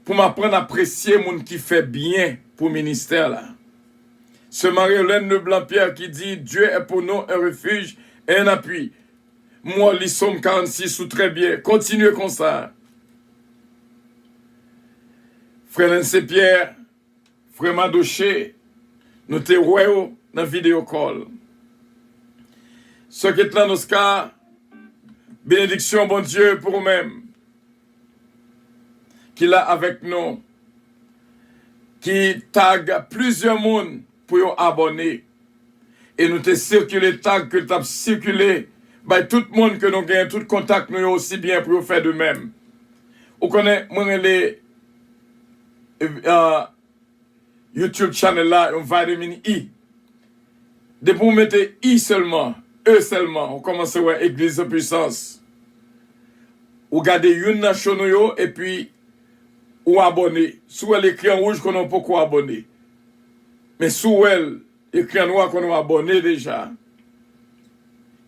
pou m aprann apresye moun ki fè byen pou ministè la. Sè Marie-Hélène Leblanc Pierre ki di, "Dieu est pour nous un refuge et un appui." M wè w li Sòm karannsis ou trè byen. Kontinye konsa. Frè Nancy Pierre, frè Madoche, nou te wè w nan video call. Sè Ketlan Oscar, benediksyon Bondye pou ou menm ki la avèk nou, ki tag plizyè moun pou yo abòne. E nou te sikile tag ke l t ap sikile bay tout moun ke nou genyen tout kontak nou yo osi byen pou yo fè de menm. Ou konnen, mwen rele, eh, YouTube channel la yon vitamin E. Depi w mete I sèlman, E sèlman, ou kòmanse wè Eglise de Puissance. Ou gade youn nan show nou yo, epi ou abòne. Si w wè l ekri an wouj, konnen w poko abòne. Men si w wè l ekri an nwa, konnen w abòne deja.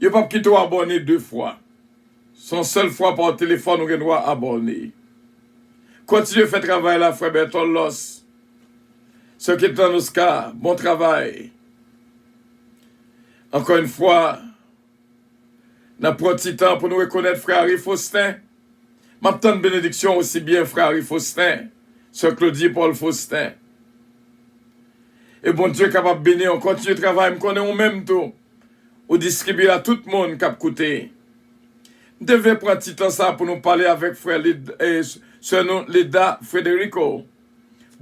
Yo p ap kite w abòne de fwa. Se yon sèl fwa pa telefòn ou gen dwa abòne. Kontinye fè travay la, frè Berthold Loss. Sè Ketlan Oscar, bon travay. Ankò yon fwa, n ap pran ti tan pou nou rekonèt frè Harry Faustin. M ap tann benediksyon osi byen frè Harry Faustin, sè Claudie Paul Faustin. E Bondye kapab beni w, kontinye travay, m konnen ou menm tou. Ou distribye l a tout moun k ap koute. M te vle pran ti tan sa pou nou pale avèk frè Lid, e, sè nou Lida Frederico.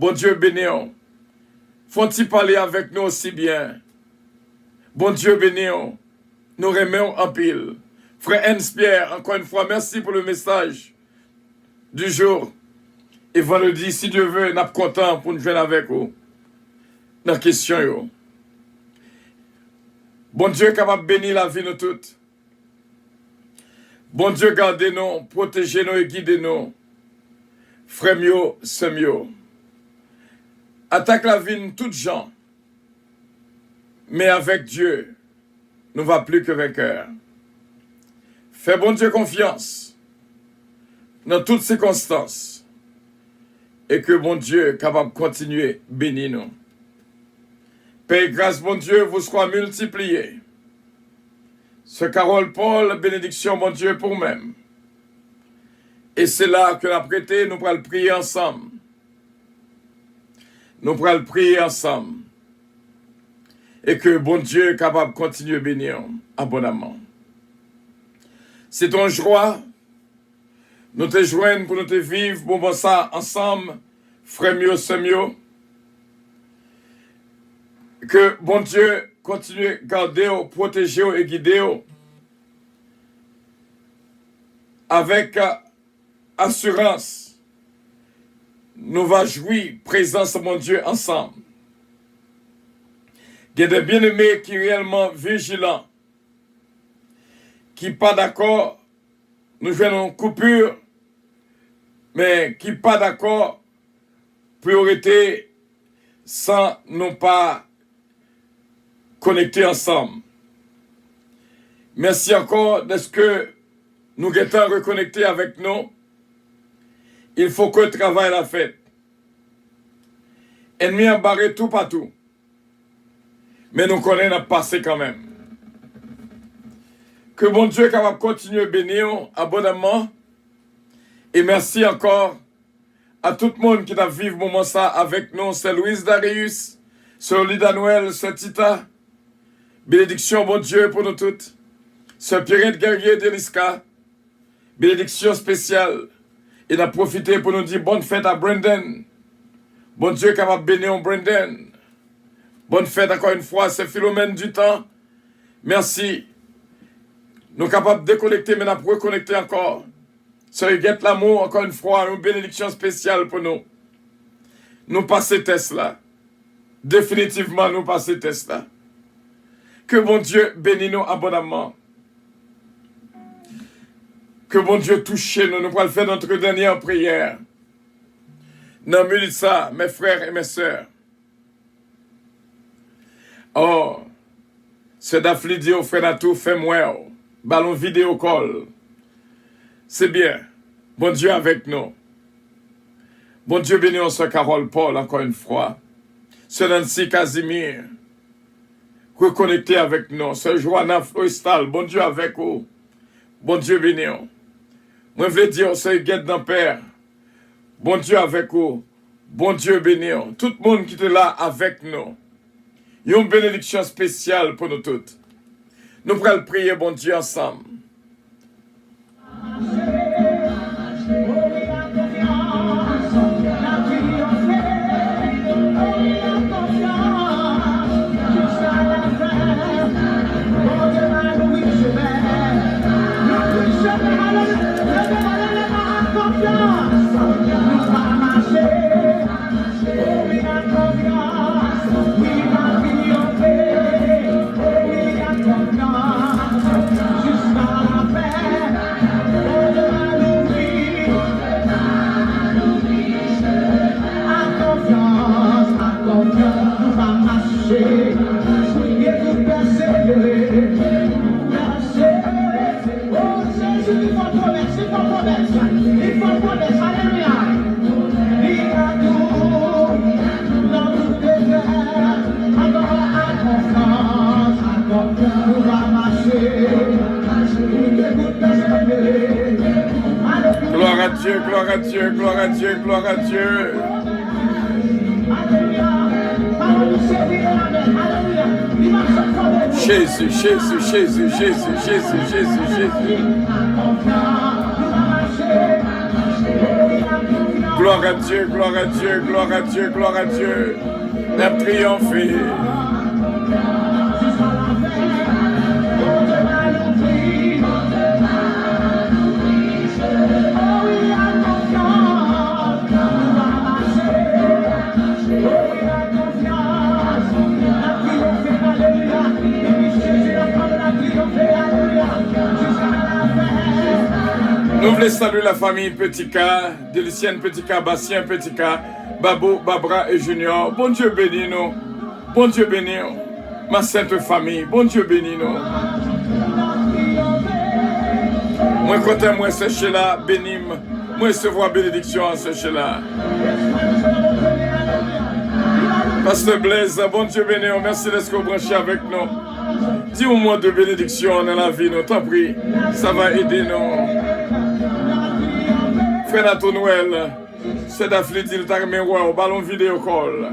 Bondye beni w. Fè yon ti pale avèk nou osi byen. Bondye beni w. Nou renmen w anpil. Frè Ernst Pierre, ankò yon fwa, mèsi pou le message du jour. E vandredi, si Dye ve, n ap kontan pou n jwenn avèk ou nan kesyon yo. Bondye kapab beni lavi nou tout. Bondye gade nou, pwoteje nou e gide nou. Frè m yo, sè m yo. Atak la vin tout jan. Men avèk Dye, nous va plus que vainqueur. Fè Bondye konfyans nan tout sikonstans e ke Bondye kapab kontinye beni nou. Pè e gras Bondye vous soit multiplié. Sè Carole Paul, benediksyon Bondye pou ou menm. E se la ke n ap rete, nou pral priye ansanm. Nou pral priye ansanm. E ke Bondye kapab kontinye beni w abondaman. Se yon jwa nou te jwenn pou nou te viv moman sa ansanm, frè m yo, sè m yo. Ke Bondye kontinye gade w, pwoteje w e gide w avèk asirans, nou va jwi prezans Bondye ansanm. Gen de byeneme ki reyèlman vijilan, ki pa dakò nou jwenn yon koupi, men ki pa dakò pou yo rete san nou pa konekte ansanm. Mèsi ankò dèske nou gentan rekonekte avèk nou. Il faut que travay la fèt. Ènmi an bare toupatou. Men nou konnen n ap pase kanmenm. Ke Bondye kapab kontinye beni w abondaman. E mèsi ankò a tout moun ki t ap viv moman sa avèk nou, sè Louise Darius, sè Olida Noël, sè Tita. Benediksyon Bondye pou nou tout. Sè Pierrette Guerrier Delisca, benediksyon espesyal. E n ap pwofite pou nou di bòn fèt a Brandon. Bondye kapab beni w, Brandon. Bòn fèt ankò yon fwa, sè Philomène Dutan. Mèsi. Nou kapab dekonekte, men n ap rekonekte ankò. Sè Huguette Lamour, ankò yon fwa, yon benediksyon espesyal pou nou. Nou pase tès la. Definitivman, nou pase tès la. Ke Bondye beni nou abondaman. Ke Bondye touche nou. Nou pral fè notre dernière prière. Nan minit sa, mes frères et mes sœurs. Oh, sè Dafli di w, frè Natou, fè m wè w. Ba l yon video call. Se byen. Bondye avèk nou. Bondye beni w, sè Carole Paul, ankò yon fwa. Sè Nancy Casimir, rekonekte avèk nou. Sè Joanna Florestal, Bondye avèk ou. Bondye beni w. Mwen vle di w, se Gèt nan Pè. Bondye avèk ou. Bondye beni w. Tout moun ki te la avèk nou. Yon benediksyon espesyal pou nou tout. Nou pral priye Bondye ansanm. Gloire à Dieu, gloire à Dieu, gloire à Dieu, gloire à Dieu. Jésus, Jésus, Jésus, Jésus, Jésus, Jésus, Jésus. Gloire à Dieu, gloire à Dieu, gloire à Dieu, gloire à Dieu. N ap triyonfe. Nou vle salye lafanmi Petit K, Delicienne Petit K, Bastien Petit K, Babou, Babra e Junior. Bondye beni nou. Bondye beni w. Ma sente fanmi, Bondye beni nou. Mwen kontan mwen sèche la, beni m. Mwen resevwa benediksyon an sèche la. Pastè Blaise, Bondye beni w. Mèsi dèske w branche avèk nou. Di yon mo de benediksyon nan lavi nou, tanpri. Sa va ede nou. Frè Nato Nwèl, sè Dafli di l ta renmen wè w, ba l yon videyo call.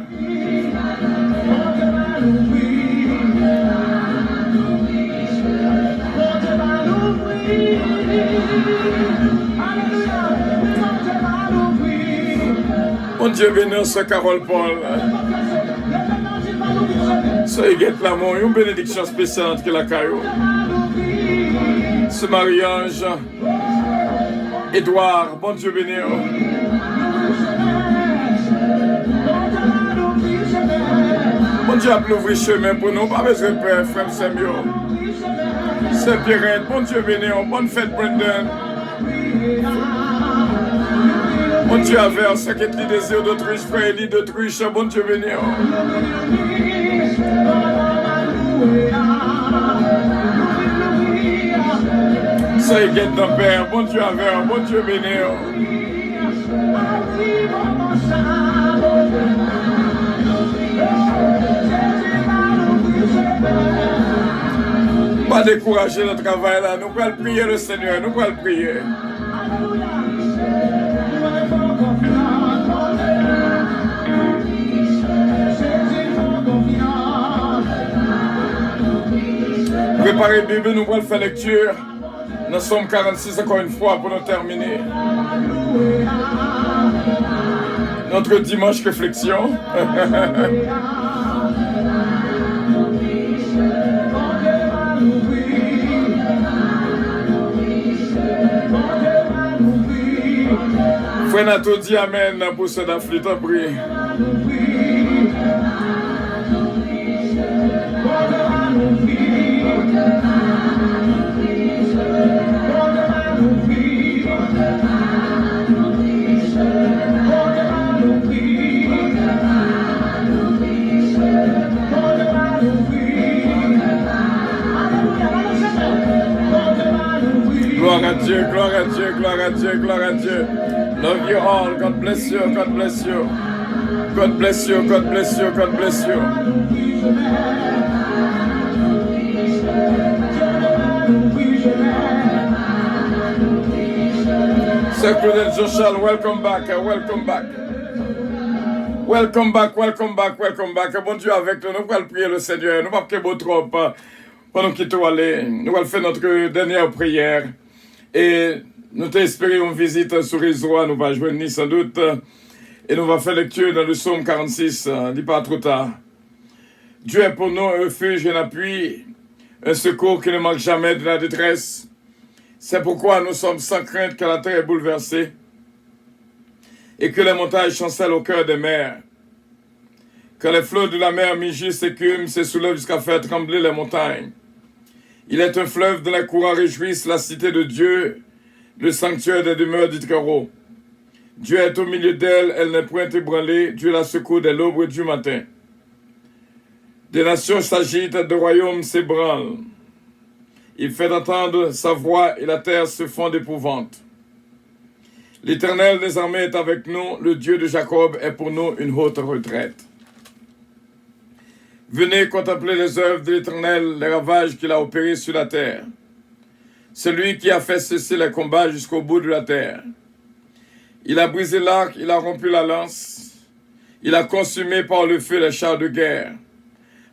Bondye beni w, sè Carole Paul. Sè Huguette Lamont, yon benediksyon espesyal antre lakay ou. Sè Marie-Ange, Edouard, Bondye beni w. Bondye ap louvri chemen pou nou, pa bezwen pè, frè m, sè m yo. Sè Pierrette, Bondye beni w. Bòn fèt, Brandon. Bondye avè w, sè Ketly Désir d'Autriche, frè Eli d'Autriche, Bondye beni w. Sè Huguette Dampert, Bondye avè w, Bondye beni w. Pa dekouraje nan travay la, nou pral priye Lesenyè, nou pral priye. Prepare Bib, nou pral fè lekti nan Sòm karannsis ankò yon fwa pou nou tèmine notre dimanche réflexion. Frè Nato di amèn pou sè Dafli, tanpri. Gloire à Dieu, gloire à Dieu, gloire à Dieu, gloire à Dieu. Love you all. God bless you, God bless you. God bless you, God bless you, God bless you. Sè Claudette Jean Charles, welcome back, welcome back. Welcome back, welcome back, welcome back. Bondye avèk nou, nou pral priye le Seigneur. Nou p ap kenbe w twòp, pandan nou kite w ale. Nou pral fè notre dernière prière. E nou te espere yon vizit sou rezo a, nou va jwenn li sans doute. Et nous va faire lecture dans le psaume quarante-six, li pa twò ta. Dieu est pour nous un refuge, un appui, un secours qui ne manque jamais de la détresse. C'est pourquoi nous sommes sans crainte quand la terre est bouleversée et que les montagnes chancellent au cœur des mers. Quand les flots de la mer mugissent, s'écument, se soulèvent jusqu'à faire trembler les montagnes. Il est un fleuve dont les courants réjouissent la cité de Dieu, le sanctuaire des demeures du Très-Haut. Dieu est au milieu d'elle, elle n'est point ébranlée, Dieu la secourt dès l'aube du matin. Des nations s'agitent, des royaumes s'ébranlent. Il fait entendre sa voix et la terre se fond d'épouvante. L'Éternel des armées est avec nous, le Dieu de Jacob est pour nous une haute retraite. Venez contempler les œuvres de l'Éternel, les ravages qu'il a opérés sur la terre. Celui qui a fait cesser les combats jusqu'au bout de la terre. Il a brisé l'arc, il a rompu la lance, il a consumé par le feu les chars de guerre.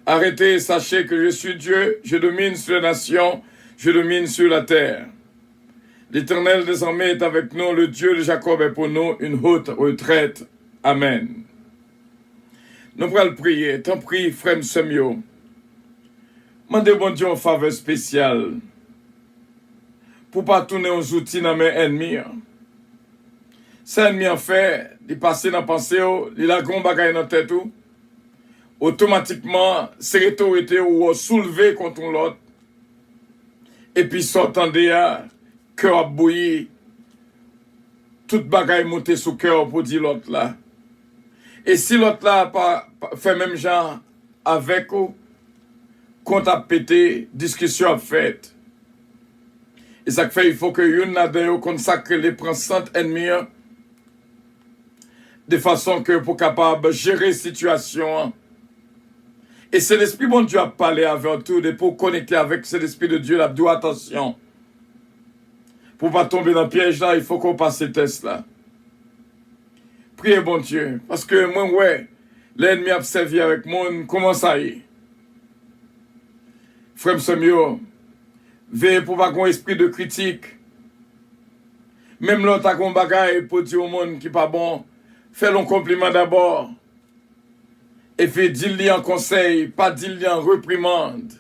Arrêtez et sachez que je suis Dieu, je domine sur les nations, je domine sur la terre. L'Éternel des armées est avec nous, le Dieu de Jacob est pour nous une haute retraite. Amen. Nou pral priye, tanpri, frè m, sè m yo. Mande Bondye yon favè espesyal pou pa tounen yon zouti nan men ènmi an. Sa ènmi an fè, li pase nan panse w, li lage yon bagay nan tèt ou, otomatikman, se rete w rete, ou wè w soulve kont yon lòt, epi sa w tande a, kè w ap bouyi, tout bagay moute sou kè w pou di lòt la. E si lòt la pa, pa fè menm jan avèk ou, kont ap pete, diskisyon ap fèt. E sa k fè, il faut que youn ladan yo konn sa k rele pran sant ènmi an, de fason ke pou kapab jere sitiyasyon an. E Sentespri Bondye ap pale avè w tou, depi w konekte avèk Sentespri de Dye, l ap di w, atansyon. Pou w pa tonbe nan pyèj la, il faut ke w pase tès la. Priye Bondye, paske mwen wè, lè ènmi ap sèvi avèk moun, kòman sa ye? Frè m, sè m yo, veye pou w pa gen yon espri de kritik. Menm lè w ta gen yon bagay pou w di yon moun ki pa bon, fè l yon konpliman dabò. Epi di l li an konsèy, pa di l li an reprimand.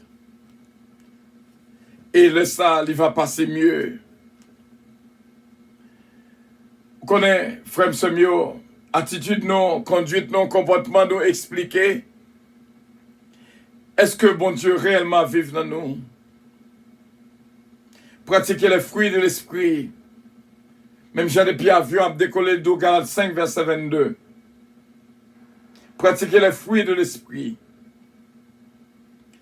E lè sa, li va pase mye. Ou konnen, frè m, sè m yo, atitid nou, kondwit nou, konpòtman nou eksplike èske Bondye reyèlman ap viv nan nou. Pratiquez les fruits de l'esprit. Menm jan depi avyon ap dekole, l di w Galat senk, vèsè vennde. Pratiquez les fruits de l'esprit.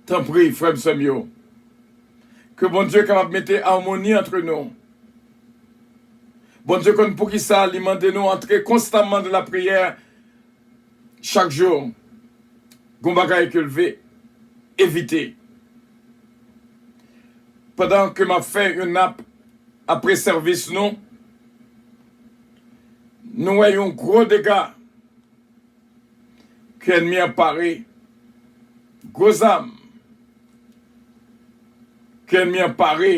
Tanpri, frè m, sè m yo. Ke Bondye kapab mete amoni antre nou. Bondye konn poukisa li mande nou antre konstamman nan lapriyè chak jou. Gon bagay ke l vle evite. Pandan ke m ap fè yon nap apre sèvis nou, nou wè yon gwo dega ke ènmi an pare. Gwo zam ke ènmi an pare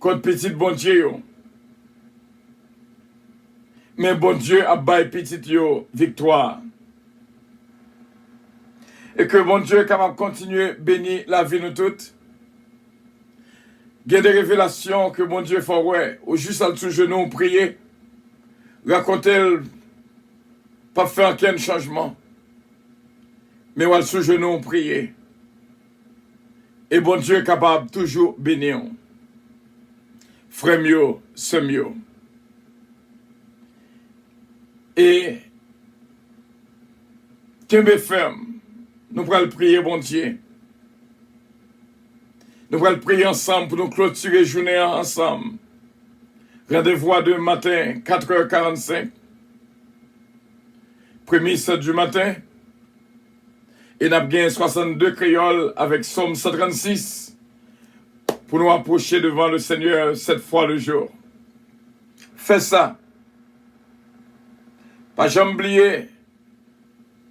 kont pitit Bondye yo. Men Bondye ap bay pitit yo viktwa. E ke Bondye kapab kontinye beni lavi nou tout. Gen de revelasyon ke Bondye fè w wè, ou jis al sou jenou w priye, rakonte l, p ap fè ankenn chanjman. Men w al sou jenou w priye. E Bondye kapab toujou beni w. Frè m yo, sè m yo. E kenbe fèm. Nou pral priye Bondye. Nou pral priye ansanm pou nou klotire jounen an ansanm. Randevou a demen maten, katrè karannsenk. Premis du matin. E n ap gen swasannde kreyòl avèk Sòm san trannsis pou nou apwoche devan le Seigneur sept fois le jour. Fè sa. Pa janm bliye,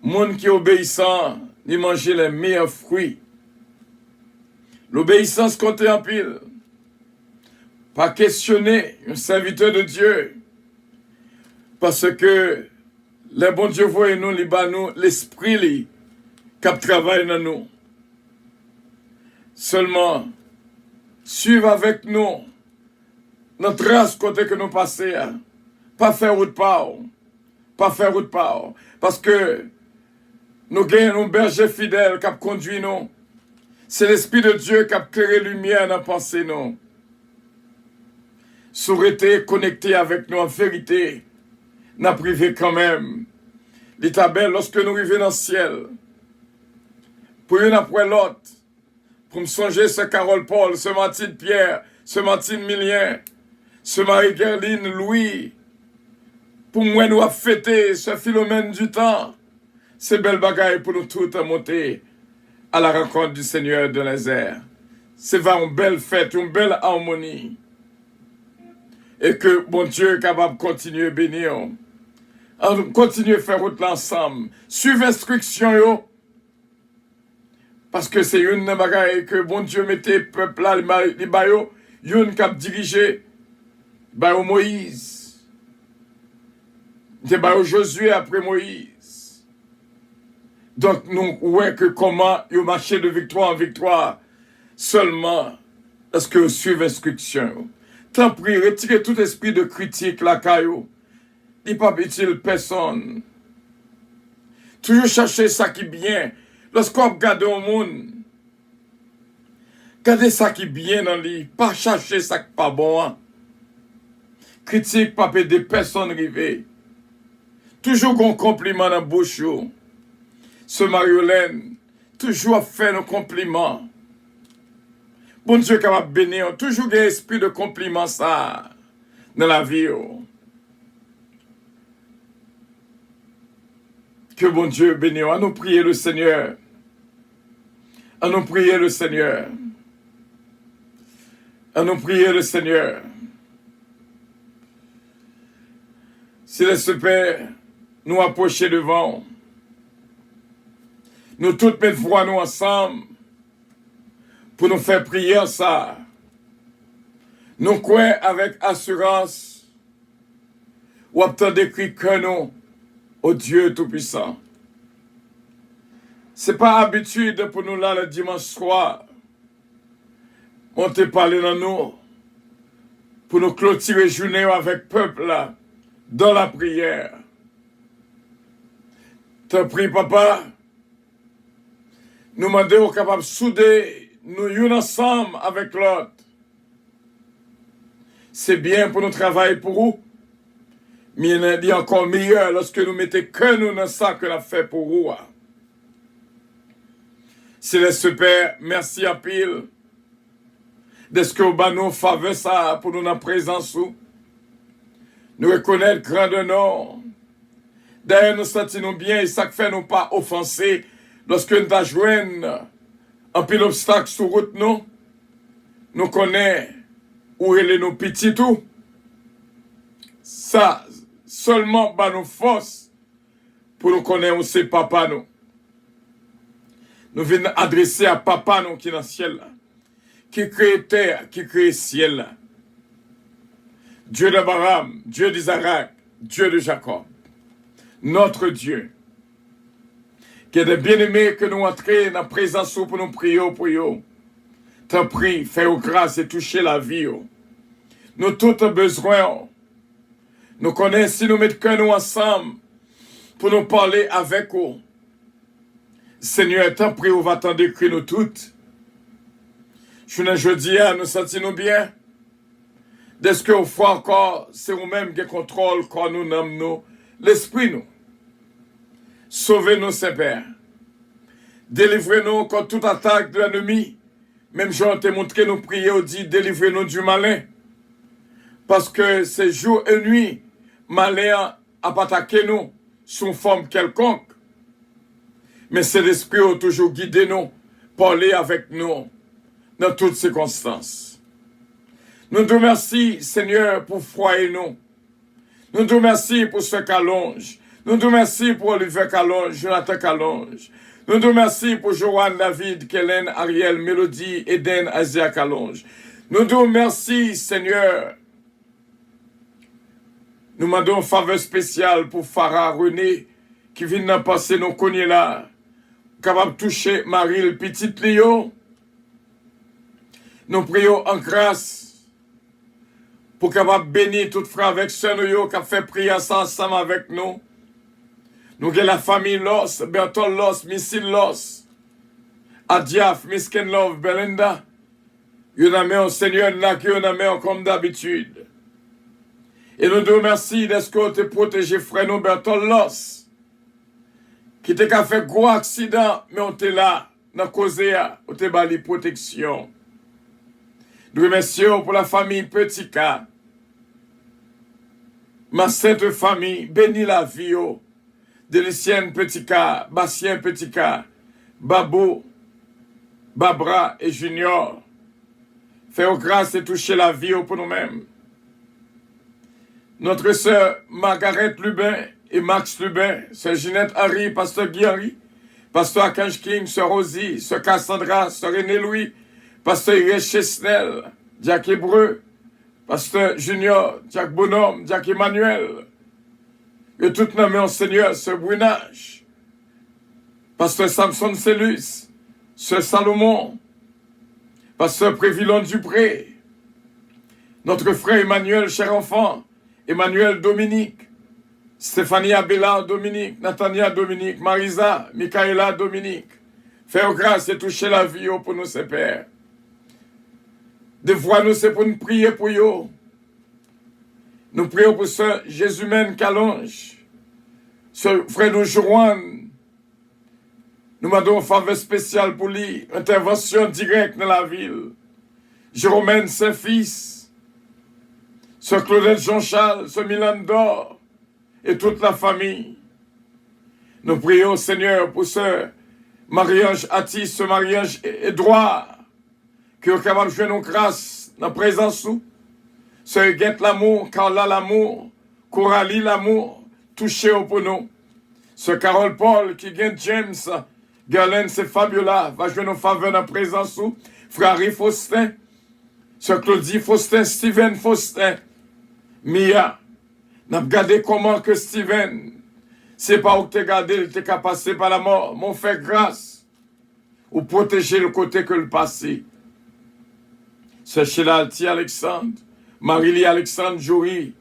moun ki obeyisan, li manje les meilleurs fruits. Lobeyisans konte anpil. Pa kesyone yon sèvitè de Dye, paske lè Bondye voye nou, li ba nou lespri li k ap travay nan nou. Sèlman, swiv avèk nou nan tras kote ke nou pase a. Pa fè wout pa w. Pa fè wout pa w. Paske nou gen yon bèje fidèl k ap kondui nou. Se Lespri de Dye k ap klere limyè nan panse nou. Si w rete konekte avèk nou an verite, n ap rive kanmenm. Li ta bèl lòske nou rive nan syèl. Pou youn ap wè lòt, pou m sonje sè Carole Paul, sè Martine Pierre, sè Martine Milien, sè Marie Guerline Louis, pou m wè nou ap fete sè Philomène Dutemps. Se bèl bagay pou nou tout monte à la rencontre du Seigneur dans les airs. Se va yon bèl fèt, yon bèl amoni. E ke Bondye kapab kontinye beni w. Ann kontinye fè wout la ansanm. Swiv enstriksyon yo. Paske se youn nan bagay ke Bondye mete pèp la, li ba, li ba yo, youn k ap dirije, li ba yo Moyiz. Li te ba yo Jozye apre Moyiz. Donk, nou wè ke kòman yo mache de viktwa an viktwa sèlman lòske yo swiv enstriksyon yo. Tanpri, retire tout espri de kritik lakay ou. Li p ap itil pèsonn. Toujou chache sa ki byen. Lòske w ap gade yon moun, gade sa ki byen nan li. Pa chache sa k pa bon an. Kritik p ap ede pèsonn rive. Toujou gon konpliman nan bouch ou. Sè Mariolène, toujou ap fè nou konpliman. Bondye kapab beni w. Toujou gen espri de konpliman sa a nan lavi w. Ke Bondye beni w. Ann nou priye le Senyè. Ann nou priye le Senyè. Ann nou priye le Senyè. Selès Pè, nou apwoche devan w. Nou tout met vwa nou ansanm pou nou fè priyè sa a. Nou kwè avèk asirans w ap tande kri kè nou, o Dye Toupisan. Se pa abitid pou nou la lè dimanch swa, men w te pale nan nou pou nou klotire jounen yo avèk pèp la dans la prière. Tanpri, Papa, nou mande w kapab soude nou youn ansanm avèk lòt. Se byen pou nou travay pou ou, men li ankò meyè lòske nou mete kè nou nan sa ke n ap fè pou ou a. Selès Pè, mèsi anpil dèske w ban nou favè sa a pou nou nan prezans ou. Nou rekonèt grandè non w. Dayè, nou santi nou byen, e sa k fè nou pa ofanse lòske n ta jwenn anpil obstak sou wout nou. Nou konnen ou rele nou pitit ou. Sa sèlman ban nou fòs pou nou konnen ou se Papa nou. Nou vin adrese a Papa nou ki nan syèl la, ki kreye tè a, ki kreye syèl la. Dieu d'Abraham, Dieu d'Isaac, Dieu de Jacob. Notre Dieu. Gen de byeneme ke nou antre nan prezans ou pou nou priye w pou yo. Tanpri, fè yo gras e touche lavi yo. Nou tout bezwen w. Nou konnen si nou met kè nou ansanm pou nou pale avèk ou, Senyè, tanpri, ou va tande kri nou tout. Jounen jodi a, nou santi nou byen. Dèske yon fwa ankò, se ou menm gen kontwòl kò nou, nanm nou, lespri nou. Sove nou, Senpè. Delivre nou kont tout atak de lènmi. Menm jan w te montre nou priye, w di, delivre nou du malin. Paske se jou e nwi, malen an ap atake nou sou yon fòm kèlkonk. Men Sentespri w toujou gide nou, pale avèk nou nan tout sikonstans. Nou di w mèsi, Senyè, pou fwaye nou. Nou di w mèsi pou Sè Kalonj. Nou di w mèsi pou Oliver Kalonj, Jonathan Kalonj. Nou di w mèsi pou Joanne, David, Kellen, Ariel, Melody, Eden, Asia Kalonj. Nou di w mèsi, Senyè. Nou mande yon favè espesyal pou Farah René, ki vin nan panse nou kounye la, kapab touche mari l, pitit li yo. Nou priye w an gras pou kapab beni tout frè avèk sè nou yo k ap fè priyè sa ansanm avèk nou. Nou gen lafanmi Lòs, Bertòl Lòs, Misil Lòs, Adyaf, Miss Kenlove, Belinda. Yo nan men w, Senyè, n lage yo nan men w kòm dabitid. E nou di w mèsi dèske w te pwoteje frè nou Bertòl Lòs, ki te ka fè gwo aksidan, men w te la nan koze a, ou te ba li pwoteksyon. Nou remèsye w pou lafanmi Petika. Ma sente fanmi, beni lavi yo. Delicienne Petika, Bastien Petika, Babou, Babra e Junior. Fè yo gras e touche lavi yo pou nou menm. Notre sœur Margaret Lubin et Max Lubin, sè Ginette Henry, pastè Guy Henry, pastè Archange King, sè Rosie, sè Cassandra, sè René Louis, pastè Irène Chesnel, Jack Hébreu, pastè Junior, Jack Bonhomme, Jack Emmanuel. Yo tout nan men w, Senyè, sè Brunage, pastè Samson Celus, sè Salomon, pastè Prévilon Dupré, notre frère Emmanuel, cher enfant, Emmanuel Dominique, Stéphanie Abelard Dominique, Nathania Dominique, Marisa, Michaela Dominique. Fè yo gras e touche lavi yo pou nou, Senpè. Devwa nou se pou n priye pou yo. Nou priye pou sè Jezimèn Kalonj, sè frè nou Joanne. Nou mande yon favè espesyal pou li, entèvansyon dirèk nan lavi l. Jeromèn Senfis, sè Claudette Jean Charles, sè Milan Dor, e tout lafanmi. Nou priye w, Senyè, pou sè Marie-Ange Atis, sè Marie-Ange Edouard, ke yo kapab jwenn yon gras nan prezans ou. Sè Huguette Lamour, Carla Lamour, Coralie Lamour, touche yo pou nou. Sè Carole Paul, ki gen James, Guerlain, sè Fabiola, va jwenn yon favè nan prezans ou. Frè Harry Faustin, sè Claudie Faustin, Steven Faustin, Mia. N ap gade kòman ke Steven, se pa ou k te gade l, te ka pase pa lamò, men w fè gras. Ou pwoteje l kote ke l pase. Sè Sheila Alti Alexandre, Marily Alexandre Jory,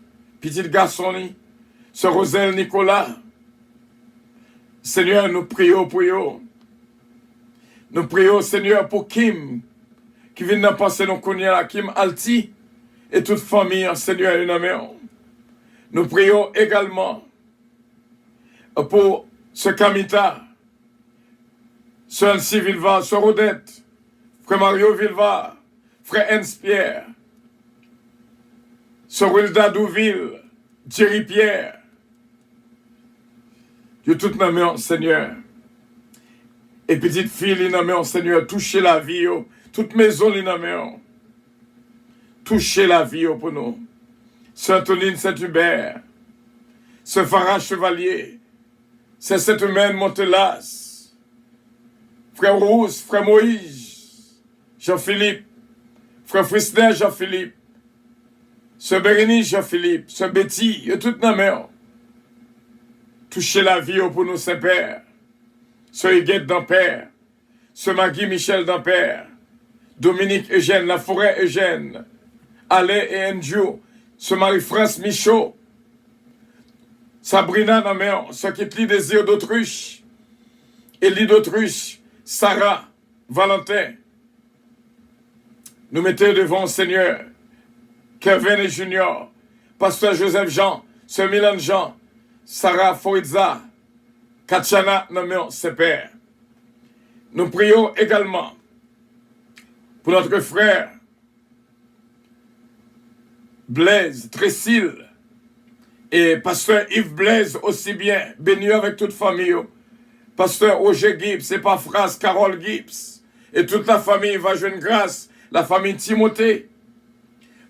pitit gason li, sè Rosel Nicolas. Senyè, nou priye w pou yo. Nou priye w, Senyè, pou Kim, ki vin nan panse nou kounye a, Kim Alti, e tout fanmi an, Senyè, yo nan men w. Nou priye w egalman pou sè Kamita, sè Elsie Vilva, sè Rodette, frè Mario Vilva, frè Ernst Pierre, sè Wilda Douville, Jerry Pierre. Yo tout nan men w, Senyè. E pitit fi li nan men w, Senyè. Touche lavi yo. Tout mezon li nan men w. Touche lavi yo pou nou. Sè Antonin Saint Hubert, sè Farah Chevalier, sè Saint Humaine Montelas, frè Rous, frè Moyiz Jean Philippe, frè Frisner Jean Philippe, sè Bérénice Jean Philippe, sè Betty, yo tout nan men w. Touche lavi yo pou nou, Senpè. Sè Huguette Dampè, sè Maggie Michel Dampè, Dominique Eugène, Laforêt Eugène, Alain e Andrew, sè Marie France Michaud, Sabrina nan men w, sè Kitly Désir d'Autruche, Elie d'Autruche, Sarah, Valentin. Nou mete yo devan w, Senyè. Kevin e Junior, pastè Joseph Jean, sè Milan Jean, Sarah Foritza, Katiana nan men w, Senpè. Nou priye w egalman pou notre frère Blaise Trésil e pastè Yves Blaise osi byen. Beni yo avèk tout fanmi yo. Pastè Roger Gibbs, Epaphras, Carole Gibbs, e tout lafanmi va jwenn gras. Lafanmi Timote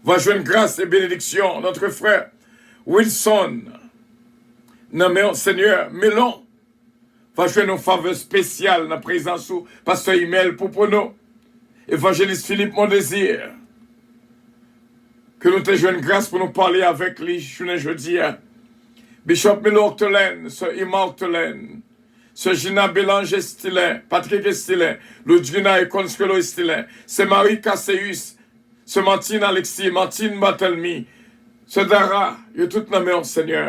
va jwenn gras e benediksyon. Notre frère Wilson, nan men w, Senyè, Melon va jwenn yon favè espesyal nan prezans ou, Pastè Imèl Poupono, Evanjelis Philippe Mondésir, ke nou te jwenn gras pou nou pale avèk li jounen jodi a. Bishop Milo Octolène, Sè Ima Octolène, Sè Gina Belange Estilin, Patrick Estilin, Ludgina e Consuelo Estilin, Sè Marie Casséus, Sè Martine Alexis, Martine Barthélemy, Sè Dara, yo tout nan men w, Senyè.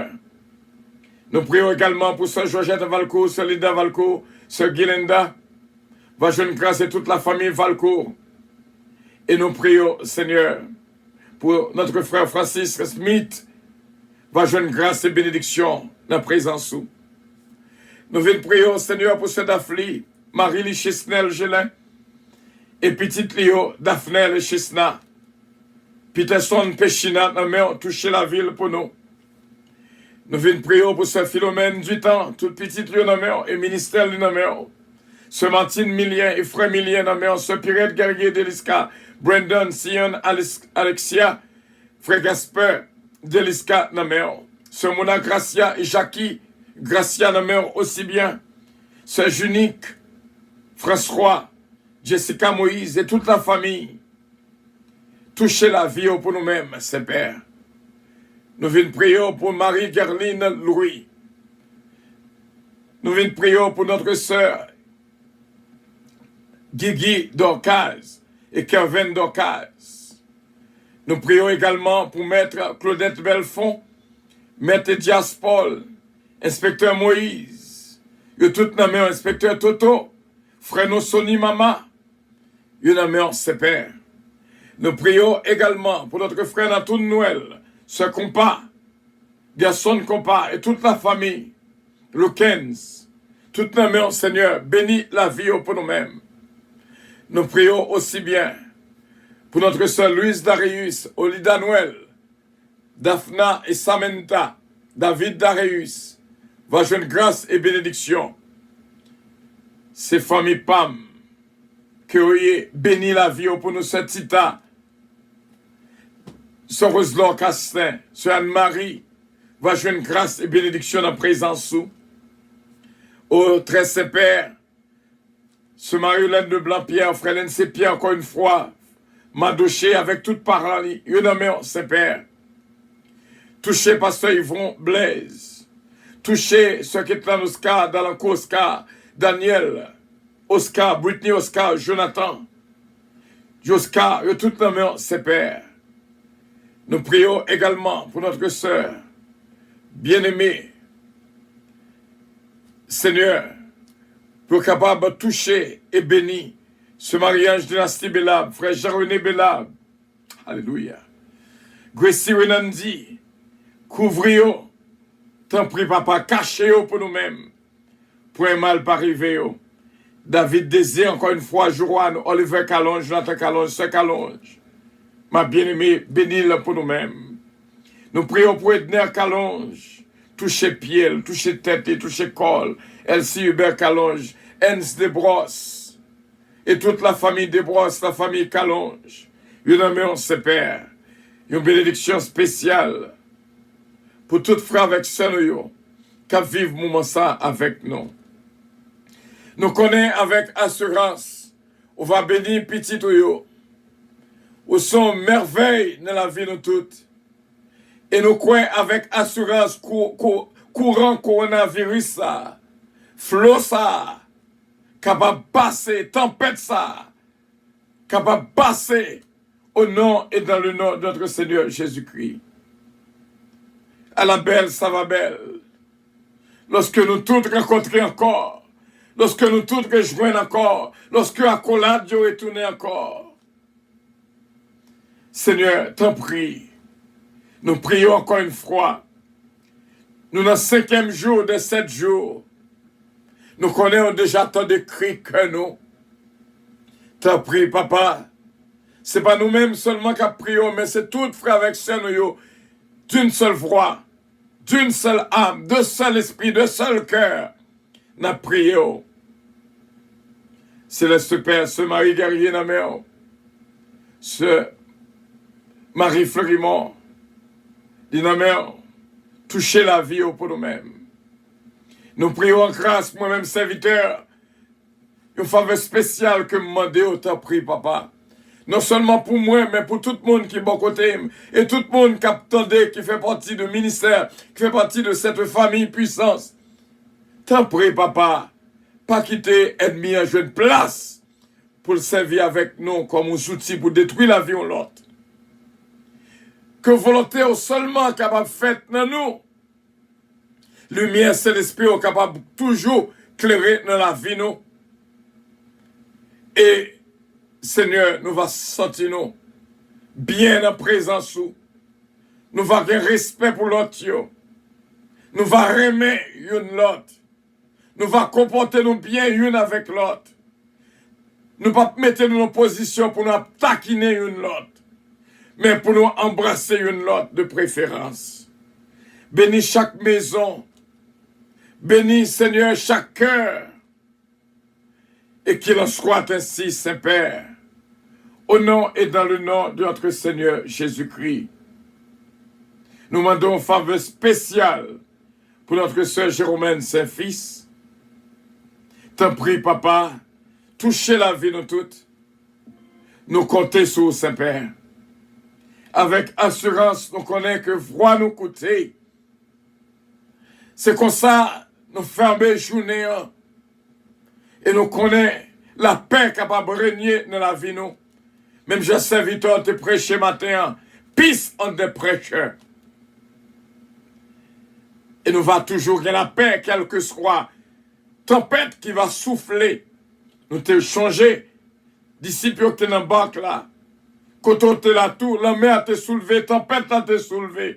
Nou priye w egalman pou Sè Georgette Valcourt, Sè Linda Valcourt, Sè Guilenda, va jwenn gras e tout lafanmi Valcourt. E nou priye w, Senyè, pou notre frère Francis Smith, va jwenn gras e benediksyon nan prezans ou. Nou vin priye w, Senyè, pou Sè Dafli, mari li Chesnel Gelin, e pitit li yo, Dafnel e Chesna. Peterson Pechina nan men w, touche lavi l pou nou. Nou vin priye w pou Sè Philomène Dutan, tout pitit li yo nan men w, e ministè li nan men w. Sè Martine Milien e frè Milien nan men w, Sè Pierrette Guerrier Delisca, Brandon, Sion, Alex-, Alexia, frè Gaspè Delisca nan men w. Sè Mona Gracia e Jackie Gracia nan men w osi byen. Sè Junik, François, Jessica Moïse e tout lafanmi. Touche lavi yo pou nou menm, Senpè. Nou vin priye w pou Marie Guerline Louis. Nou vin priye w pou notre sè Gigi Dorcas e Kerven Dorcas. Nou priye w egalman pou Mèt Claudette Belfond, Mèt Edias Paul, Enspektè Moïse. Yo tout nan men w, Enspektè Toto, frè nou Sony Mama. Yo nan men w, Senpè. Nou priye w egalman pou notre frè Natoun Nwèl, Sè Konpa, Gerson Konpa e tout lafanmi Lukens. Tout nan men w, Senyè, beni lavi yo pou nou menm. Nou priye w osi byen pou notre sè Louise Darius, Olida Nwèl, Daphna e Samantha, David Darius, va jwenn gras e benediksyon. Se fanmi pa m ke yo ye, beni lavi yo pou nou, Sè Tita, Sè Roselor Caslin, Sè Anne Marie, va jwenn gras e benediksyon nan prezans ou. O trè Senpè, Sè Marie-Hélène Leblanc Pierre, frè Lense Pierre, ankò yon fwa, Madoche avèk tout paran li, yo nan men w, Senpè. Touche Pastè Yvon Blaise. Touche Sè Ketlan Oscar, Dalankou Oscar, Daniel Oscar, Britney Oscar, Jonathan Oscar, yo tout nan men w, Senpè. Nou priye w egalman pou notre sè byeneme, Senyè, pou yo kapab touche e beni Sè Marie-Ange Dynastie Belab, frè Jean René Belab. Alelouya. Gracie Renandy, kouvri yo. Tanpri, Papa, kache yo pou nou menm. Pou yon mal pa rive yo. David Désir, ankò yon fwa, Joanne, Oliver Calonge, Jonathan Calonge, Sè Calonge. Ma byeneme, beni l pou nou menm. Nou priye w pou Edner Calonge. Touche pye l, touche tèt li, touche kò l. Elsie Hubert Calonge, Ernst Desbrosses. E tout lafanmi Desbrosses, lafanmi Calonge. Yo nan men w, Senpè. Yon benediksyon espesyal pou tout frè avèk sè nou yo k ap viv moman sa avèk nou. Nou konnen avèk asirans, ou va beni pitit ou yo. Ou se yon mèvèy nan lavi nou tout. E nou kwè avèk asirans kou-, kou-, kouran kowonaviris sa, flo sa, kapab pase, tanpèt sa kapab pase, au nom et dans le nom de notre Seigneur Jésus-Christ. À la belle, ça va belle. Lòske nou tout rankontre ankò, lòske nou tout rejwenn ankò, lòske akolad yo retounen ankò, Senyè, tanpri, nou priye w ankò yon fwa. Nou nan senkyèm jou de sèt jou. Nou konnen w deja tande kri kè nou. Tanpri, Papa, se pa nou menm sèlman k ap priye w, men se tout frè avèk sè nou yo, d'une seule voix, d'une seule âme, d'un seul esprit, d'un seul cœur. N ap priye w. Selès Pè, Sè Marie Guerrier nan men w. Sè Marie Fleurimond, li nan men w. Touche lavi yo pou nou menm. Nou priye w an gras, mwen menm sèvitè, yon favè espesyal ke m mande w, tanpri, papa. Non sèlman pou mwen, men pou tout moun ki bò kote m, e tout moun k ap tande, ki fè pati de ministè, ki fè pati de cette famille puissance. Tanpri, papa, pa kite ènmi an jwenn plas pou l sèvi avèk nou kòm yon zouti pou detwi lavi yon lòt. Ke volonte w sèlman kapab fèt nan nou. Limyè Sentespri w kapab toujou klere nan lavi nou. E, Senyè, nou va santi nou byen nan prezans ou. Nou va gen respè pou lòt yo. Nou va renmen youn lòt. Nou va konpòte nou byen youn avèk lòt. Nou p ap mete nou nan pozisyon pou nou ap takinen youn lòt, men pou nou anbrase youn lòt de preferans. Beni chak mezon. Beni, Senyè, chak kè. Et qu'il en soit ainsi, Saint-Père, au nom et dans le nom de notre Seigneur Jésus-Christ. Nou mande yon favè espesyal pou notre sœur Jérôme Saint-Fils. Tanpri, papa, touche lavi nou tout. Nou konte sou ou, Senpè. Avèk asirans, nou konnen ke vwa nou koute. Se konsa, nou fèmen jounen an. E nou konnen lapè kapab renye nan lavi nou. Menm jan sèvitè te preche maten an, peace under pressure. E nou va toujou gen lapè, kèlkeswa tanpèt ki va soufle. Nou te chonje disip yo ki te nan bak la. Kote w te la tou, lanmè a te soulve, tanpèt la te soulve.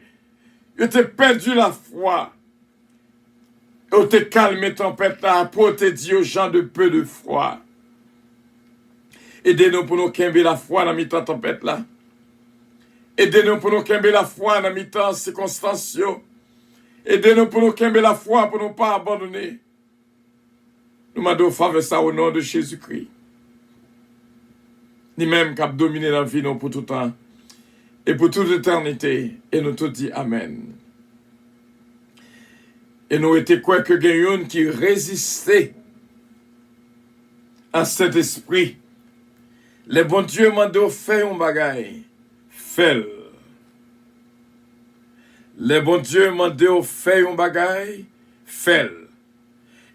Yo te pèdi lafwa. E w te kalme tanpèt la, apre w te di yo, gens de peu de foi. Ede nou pou nou kenbe lafwa nan mitan tanpèt la. Ede nou pou nou kenbe lafwa nan mitan sikonstans yo. Ede nou pou nou kenbe lafwa pou nou pa abandone. Nou mande w favè sa o non de Jezikri. Li menm k ap domine nan vi nou pou tout tan e pou tout etènite. E nou tout di amèn. E nou rete kwè ke gen youn ki reziste a Sentespri. Lè Bondye mande w fè yon bagay, fè l. Lè Bondye mande w fè yon bagay, fè l.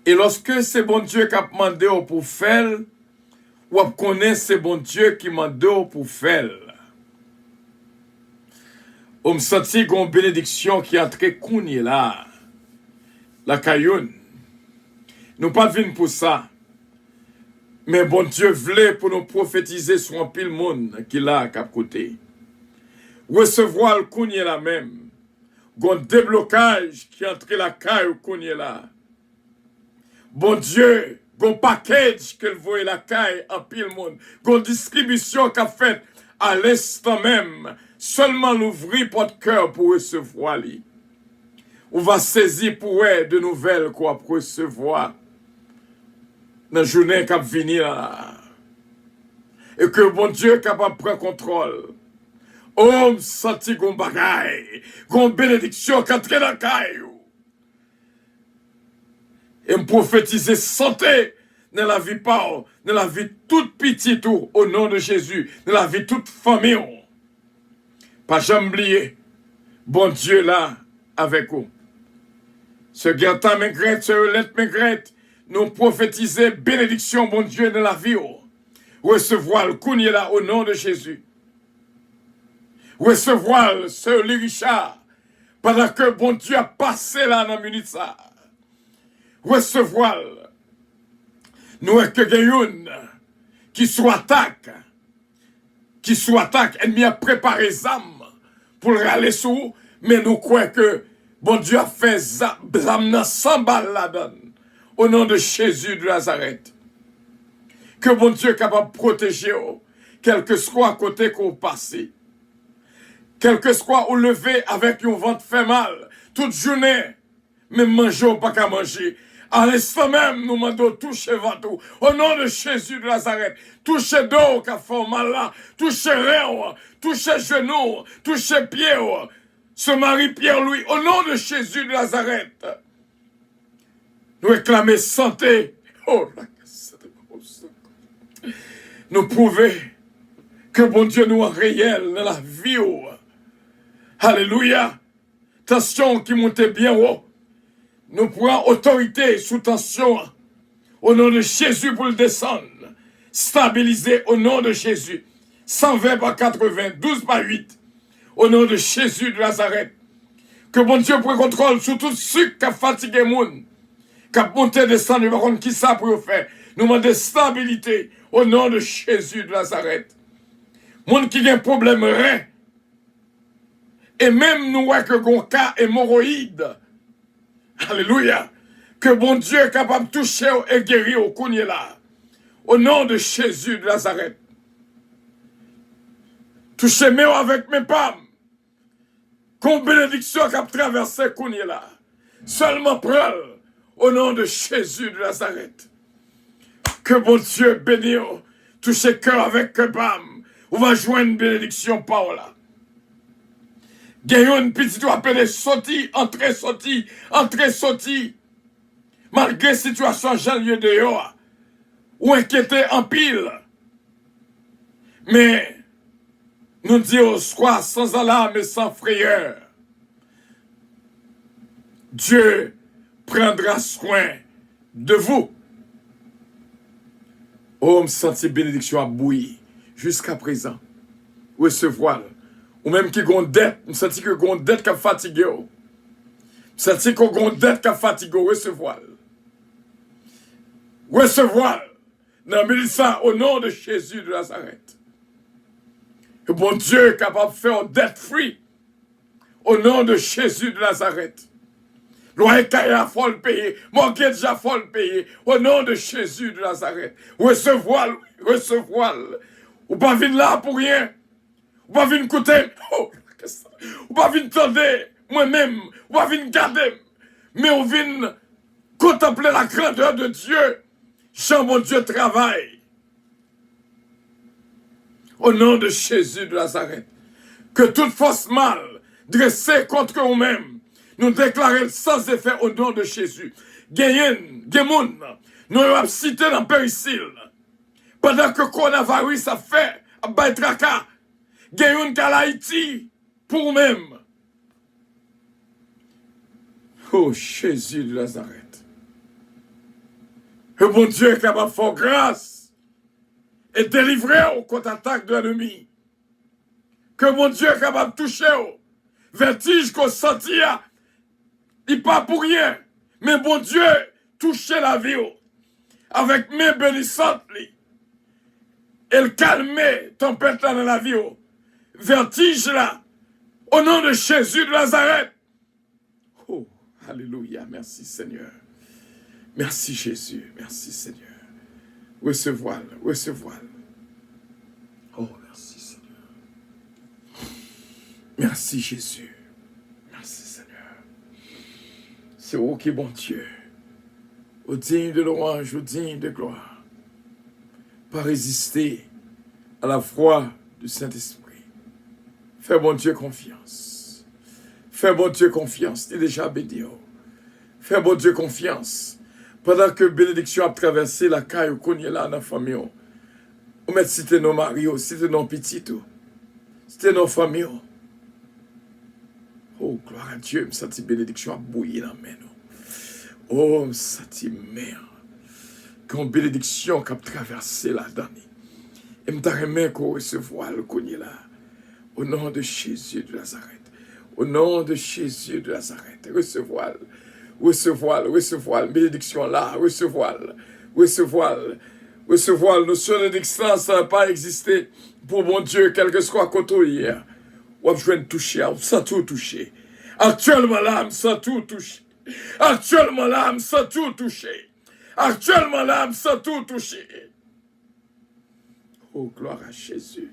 E lòske se Bondye k ap mande w pou w fè l, w ap konnen se Bondye ki mande w pou w fè l. O, m santi gon benediksyon ki antre kounye la lakay youn. Nou pa t vin pou sa. Men Bondye vle pou nou pwofetize sou anpil moun ki la k ap koute. Resevwa l kounye la menm. Gon deblokaj ki antre lakay ou kounye la. Bondye, gon package ke l voye lakay anpil moun. Gon distribisyon k ap fèt a lenstan menm. Sèlman louvri pòt kè w pou resevwa li. Ou va sezi pou wè de nouvèl ke w ap resevwa nan jounen k ap vini la. E ke Bondye kapab pran kontwòl. O, m santi gon bagay, gon benediksyon k antre nan kay ou. E m pwofetize sante nan lavi pa w, nan lavi tout pitit ou, o non de Jezi, nan lavi tout fanmi w. Pa janm bliye, Bondye la avèk ou. Sè Gerta Mengret, sè Yolette Mengret, nou pwofetize benediksyon Bondye nan lavi w. Resevwa l kounye la, o non de Jezi. Resevwa l, sè Lee Richard, pandan ke Bondye ap pase la nan minit sa. Resevwa l. Nou wè ke gen youn ki sou atak, ki sou atak, ènmi ap prepare zam pou l rale sou ou, men nou kwè ke Bondye ap fè za-, zam nan san bal ladan l. O non de Jezi de Nazarèt. Ke Bondye kapab pwoteje w, kèlkeswa kote ke w pase. Kèlkeswa ou leve avèk yon vant fè mal, tout jounen, menm manje w pa ka manje. A lenstan menm, nou mande w touche vant ou. O non de Jezi de Nazarèt, touche do w k ap fè w mal la, touche ren w, touche jenou w, touche pye w. Sè Marie Pierre Louis, au nom de Jésus de Nazareth. Nou reklame sante. Oh, la, nou pwouve ke Bondye nou an reyèl nan lavi w. Alelouya. Tansyon ki monte byen wo. Nou pran otorite sou tansyon an. O non de Jezi pou l desann. Stabilize o non de Jezi. San ven pa katreven, douz pa uit. O non de Jezi de Nazarèt. Ke Bondye pran kontwòl sou tout sik k ap fatige moun. K ap monte desann, yo pa konn kisa pou yo fè. Nou mande stabilite o non de Jezi de Nazarèt. Moun ki gen pwoblèm ren, e menm nou wè ke gon ka emowoyid. Alelouya. Ke Bondye kapab touche w e geri w kounye la. O non de Jezi de Nazarèt. Touche men w avèk men pa m. Gon benediksyon k ap travèse kounye la. Sèlman pran l o non de Jezi de Nazarèt. Ke Bondye beni w. Touche kè w avèk kè pa m. Ou va jwenn benediksyon pa w la. Gen youn pitit ou ap pede soti, antre, soti, antre, soti. Malgre sitiyasyon jan l ye deyò a, ou enkyete anpil. Men, nou di oswa sans alarm e sans frayè. Dieu prendra soin de vous. O, m santi benediksyon ap bouyi jiska prezan. Resevwa l. Ou menm ki gon dèt, m santi ke gon dèt k ap fatige w. M santi ke gon dèt k ap fatige w. Resevwa l. Resevwa l. Nan minit sa, o non de Jezi de Nazarèt. Ke Bondye kapab fè w debt free. O non de Jezi de Nazarèt. Lwaye kay la fò l peye. Mortgage la fò l peye. O non de Jezi de Nazarèt. Resevwa l, resevwa l. Ou pa vin la pou ryen. Ou pa vin koute m. Oh, ou pa vin tande mwen menm. Ou pa vin gade m. Men ou vin kontanple la grandeur de Dieu. Jan Bondye travay. O non de Jezi de Nazarèt. Ke tout fòs mal drese kont ou menm, nou deklare l sans efè o non de Jezi. Genyen, gen moun, non yo ap site nan perisil. Pandan ke kowonaviris ap fè, ap bay traka, gen youn k al Ayiti pou ou menm. O Jezi de Nazarèt. Ke Bondye kapab fè w gras e delivre w kont atak de lènmi. Ke Bondye kapab touche w. Vètij ke w santi a, li pa pou ryen. Men Bondye touche lavi w avèk men benisant li. E l kalme tanpèt la nan lavi w. Vètij la. O non de Jezi de Nazarèt. Oh, alelouya. Mèsi, Senyè. Mèsi, Jezi. Mèsi, Senyè. Resevwa l. Resevwa l. Oh, mèsi, Senyè. Mèsi, Jezi. Mèsi, Senyè. Se ou ki Bondye. Ou digne de louange, ou digne de gloire. Pa reziste à la voix du Saint-Esprit. Fè Bondye konfyans. Fè Bondye konfyans, li deja beni w. Fè Bondye konfyans. Pandan ke benediksyon ap travèse lakay ou kounye la nan fanmi w, ou mèt site non mari w, site non pitit ou, site non fanmi w. Oh, gloire à Dieu, m santi benediksyon ap bouyi nan men nou. Oh, m santi men an. Gen yon benediksyon k ap travèse ladan li. E m ta renmen ke w resevwa l kounye la. O non de Jezi de Nazarèt. O non de Jezi de Nazarèt. Resevwa l. Resevwa l. Resevwa l. Benediksyon la. Resevwa l. Resevwa l. Resevwa l. Nosyon de distans pa egziste pou Bondye, kèlkeswa kote w ye. W ap jwenn touche a. W ap santi w touche. Aktyèlman la, m santi w touche. Aktyèlman la, m santi w touche. Aktyèlman la, m santi w touche. Oh, gloire à Jésus.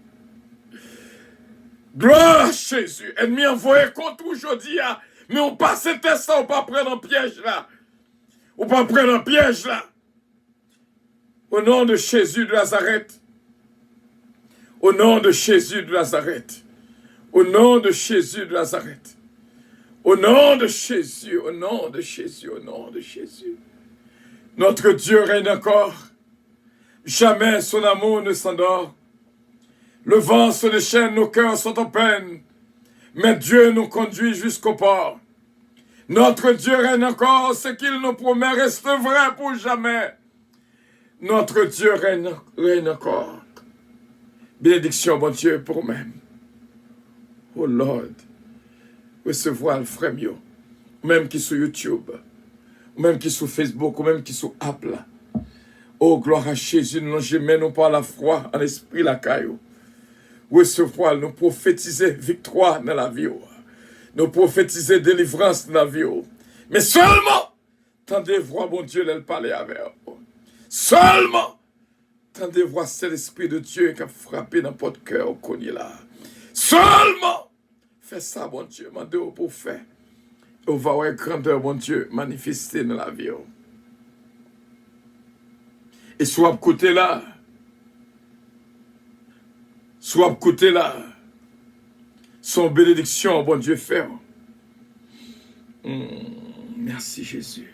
Gloire à Jésus. Ènmi an voye kont ou jodi a, men ou pase tès la, ou pa pran nan pyèj la. Ou pa pran nan pyèj la. Au nom de Jésus de Nazareth. Au nom de Jésus de Nazareth. Au nom de Jésus de Nazareth. Au nom de Jésus, au nom de Jésus, au nom de Jésus. Notre Dieu règne encore. Jamais son amour ne s'endort. Le vent se déchaîne, nos cœurs sont en peine. Mais Dieu nous conduit jusqu'au port. Notre Dieu règne encore, ce qu'il nous promet reste vrai pour jamais. Notre Dieu règne, règne encore. Benediksyon Bondye pou ou menm. Oh Lord, resevwa l, frè m yo. Ou menm ki sou YouTube, ou menm ki sou Facebook, ou menm ki sou app la. Oh, glwa a Jezi, nou lonje men nou pa lafwa an espri lakay ou. Resevwa l, nou pwofetize viktwa nan lavi w. Nou pwofetize delivrans nan lavi w. Men sèlman, tande vwa Bondye lè l pale avè w. Sèlman, tande vwa Sentespri de Dye k ap frape nan pòt kè w kounye la. Sèlman, fè sa Bondye mande w pou w fè. E w va wè grandè Bondye manifeste nan lavi w. E si w ap koute la, si w ap koute la, se yon benediksyon Bondye fè w. Hmm, mèsi Jezi.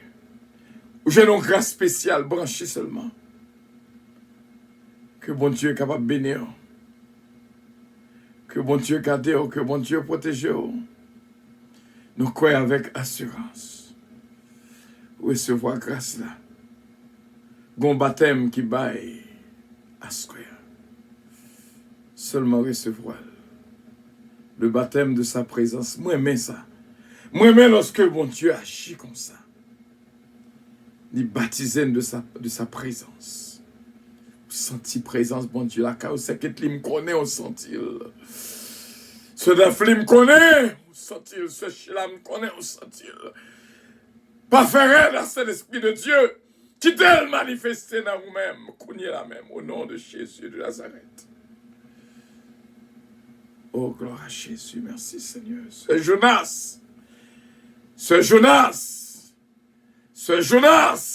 Ou jwenn yon gras espesyal, branche sèlman. Ke Bondye kapab beni w. Ke Bondye gade w, ke Bondye pwoteje w. Nou kwè avèk asirans. Resevwa gras la. Gon batèm ki bay aswè a. Sèlman resevwa l. Le baptême de sa présence. Mwen renmen sa. Mwen renmen lòske Bondye aji konsa. Li batize n de sa, de sa prezans. Ou santi prezans Bondye lakay ou, sè Ketli, m konnen ou santi l. Sè Dafli, m konnen ou santi l. Sè Sheila, m konnen ou santi l. Pa fè rèd a Sentespri de Dye. Kite l manifeste nan ou menm, kounye la menm, au nom de Jésus de Nazareth. Oh, gloire à Jésus, merci Seigneur. Sè Jonas, Sè Jonas, Sè Jonas,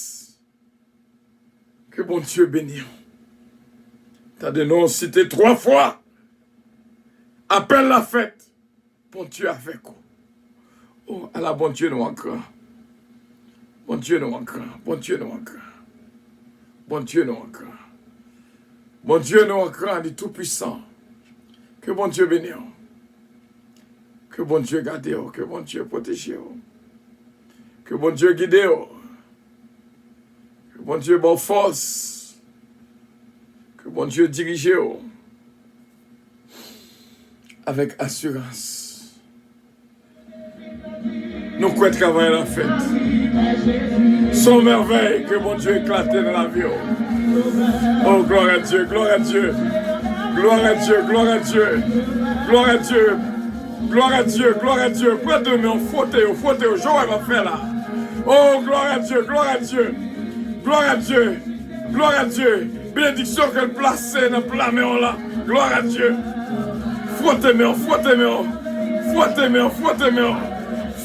ke Bondye beni w. Tande non w site twa fwa. Apèl la fèt. Bondye avèk ou. Oh, ala Bondye nou an gran. Bondye nou an gran. Bondye nou an gran. Bondye nou an gran. Bondye nou an gran, li tou pwisan. Ke Bondye beni w. Ke Bondye gade w. Ke Bondye pwoteje w. Ke Bondye gide w. Ke Bondye ba w fòs. Ke Bondye dirije w avèk asirans. Nou kwè travay la fèt. Se yon mèvèy ke Bondye eklate nan lavi w. Oh, gloire à Dieu, gloire à Dieu. Gloire à Dieu, gloire à Dieu. Gloire à Dieu. Gloire à Dieu, gloire à Dieu. Pran de men w, fwote yo, fwote yo. Jan w wè m ap fè la. Oh, gloire à Dieu, gloire à Dieu. Gloire à Dieu. Gloire à Dieu. Benediksyon ke l plase nan pla men w la. Gloire à Dieu. Fwote men w, fwote men w. Fwote men w, fwote men w.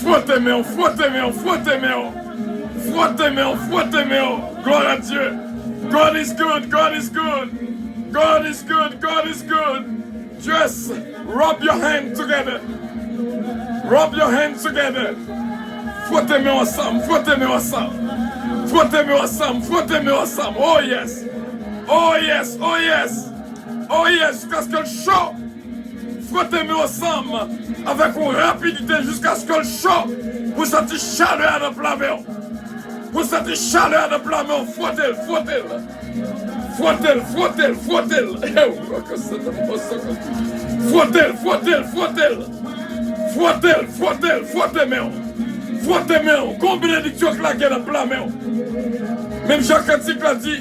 Fwote men w, fwote men w, fwote men w. Fwote men w, fwote men w. Gloire à Dieu. God is good, God is good. God is good, God is good. Just rub your hand together. Rub your hand together. Fwote men w ansanm, fwote men w ansanm. Fwote men w ansanm, fwote men w ansanm. Oh yes. Oh yes, oh yes. Oh yes, jiskaske l cho. Fwote men w ansanm avèk yon rapidite jiskaske l cho. Pou w santi chalè a nan pla men w. Pou w santi chalè a nan pla men w, fwote l, fwote l. Fwote l, fwote l, fwote l. Fwote l, fwote l, fwote l. Fwote l, fwote l, fwote men w. Fwote men w. Gon benediksyon k lage nan pla men w. Menm jan kantik la di,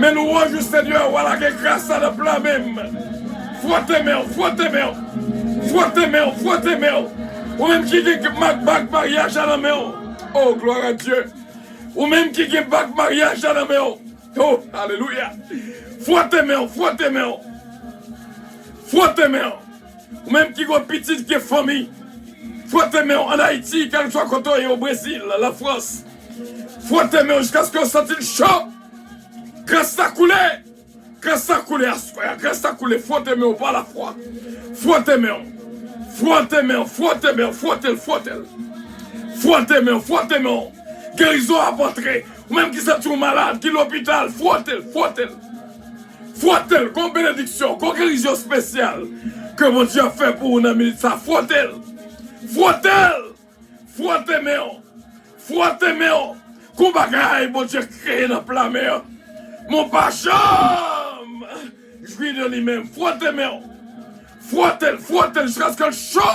men lwanj ou Senyè, w a lage gras la nan pla men m. Fwote men w, fwote men w. Fwote men w, fwote men w. Ou menm ki gen mak, bag maryaj la nan men w. Oh, gloire à Dieu. Ou menm ki gen bag maryaj la nan men w. Oh, alelouya. Fwote men w, fwote men w. Fwote men w. Ou menm ki gen pitit, gen fanmi. Fwote men w ann Ayiti, kèlkeswa kote w ye, o Brezil, Lafrans. Fwote men w jiskaske w santi l cho. Gras la koule. Gras la koule aswè a. Gras la koule. Fwote men w pa lafwa. Fwote men w. Fwote men w, fwote men w, fwote l, fwote l. Fwote men w, fwote men w. Gerizon ap antre. Ou menm ki santi w malad, ki lopital, fwote l, fwote l. Fwote l, gon benediksyon, gon gerizyon espesyal ke Bondye ap fè pou ou nan minit sa. Fwote l, fwote l, fwote men w, fwote men w. Gon bagay Bondye kreye nan pla men an. Men w pa janm jwi de li menm. Fwote men w. Fwote l, fwote l jiskaske l cho.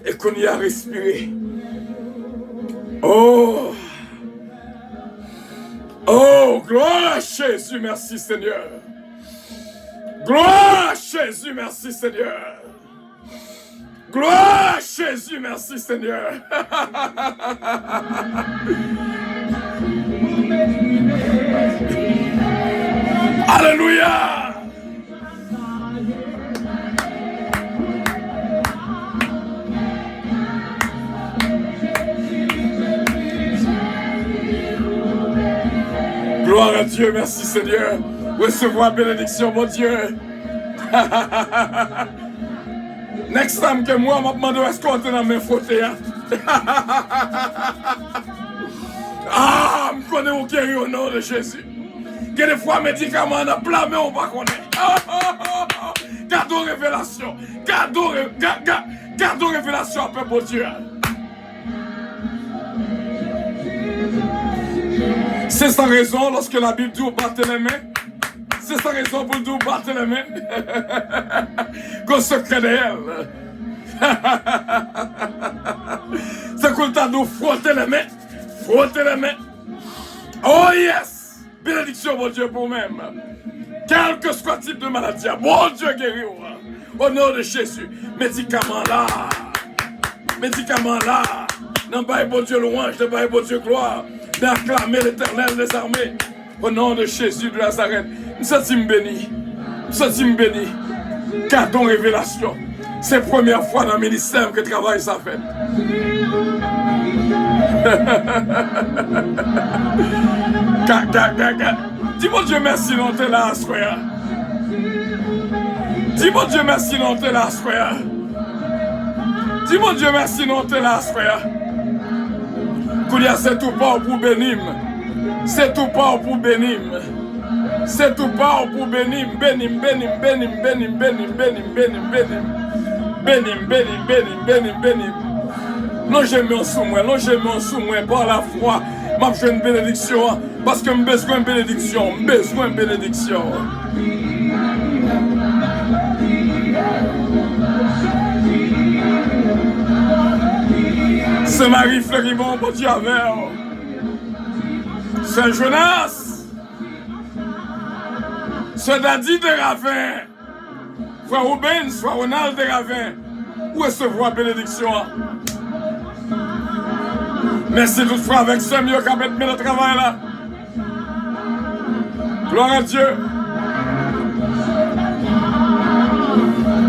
E kounye a respire. Oh! Oh, gloire à Jésus, merci Seigneur. Gloire à Jésus, merci Seigneur. Gloire à Jésus, merci Seigneur. Alléluia. Gloire à Dieu, merci Seigneur. Resevwa benediksyon Bondye. Next time ke m wè w, m ap mande w èske w te nan men fwote a. Ah, m konnen w geri o non de Jezi. Gen de fwa medikaman an nan pla men w pa konnen. Gade yon revelasyon. Gade yon re- ga- ga- gade yon revelasyon apre Bondye a. Se san rezon lòske Labib di w bate lè men. Se san rezon pou l di w bate lè men. Gon sekrè dèyè l. Se kou l ta di w fwote lè men. Fwote lè men. Oh yes! Benediksyon Bondye pou ou menm. Kèlkeswa tip de maladi a, Bondye geri w. O non de Jezi. Medikaman la. Medikaman la. Nan bay Bondye lwanj, nan bay Bondye glwa. Nan aklame Letènèl dèzame. O non de Jezi de Nazarèt. M santi m beni. M santi m beni. Gade yon revelasyon. Se premyè fwa nan ministè m ke travay sa fèt. Ka, ka, ka, ka. Di Bondye mèsi non te la aswè a. Di Bondye mèsi non te la aswè a. Di Bondye mèsi non te la aswè a. Kounye a se tou pa w pou beni m. Se tou pa w pou beni m. Se tou pa w pou beni m, beni m, beni m, beni m, beni m, beni m, beni m, beni m, beni m. Beni m, beni m, beni m, beni m, beni m. Lonje men w sou mwen, lonje men w sou mwen, pa lafwa, m ap jwenn benediksyon an, paske m bezwen benediksyon, m bezwen benediksyon. Sen Mari Fleribon, Bondye avè w. Sen Jonas. Sè Dadi Deraven, frè Rubens, frè Ronald Deraven, ou resevwa benediksyon an. Mèsi tout frè avèk sè m yo k ap èd men nan travay la. Gloire à Dieu.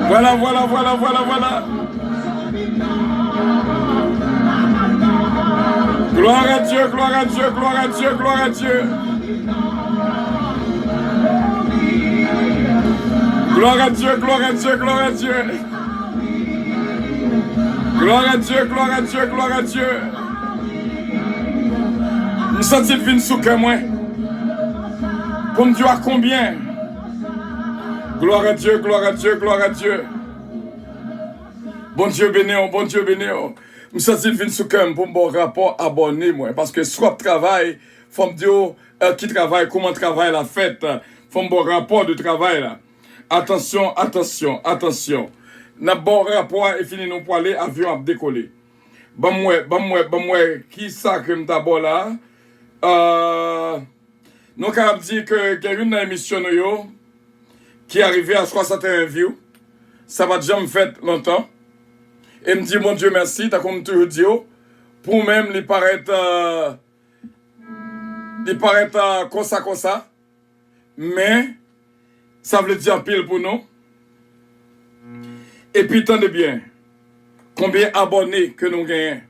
Voilà, voilà, voilà, voilà, voilà. Gloire à Dieu, gloire à Dieu, gloire à Dieu, gloire à Dieu. Gloire à Dieu, gloire à Dieu, gloire à Dieu. Gloire à Dieu, gloire à Dieu, gloire à Dieu. M santi l vin sou kè mwen. Pou m di w a konbyen. Gloire à Dieu, gloire à Dieu, gloire à Dieu. Bondye beni w, Bondye beni w. M santi l vin sou kè m pou m ba w rapò abòne mwen. Paske si w ap travay, fò m di w, eh, ki travay, kòman travay la fèt. Fò m ba w rapò de travay la. Atansyon, atansyon, atansyon. N ap ba w rapò a e fini nou pwale, avyon ap dekole. Ban m wè, ban m wè, ban m wè ki sa ke m ta ba w la. Ah, Nou kapab di ke gen youn nan emisyon nou yo ki arive a swasanteyen view. Sa pa t janm fèt lontan. E m di Bondye mèsi, tankou m toujou di yo, pou mwen menm, li parèt, euh, li parèt, euh, konsa, konsa. Men, sa vle di anpil pou nou. Epi tande byen, konbyen abòne ke nou genyen?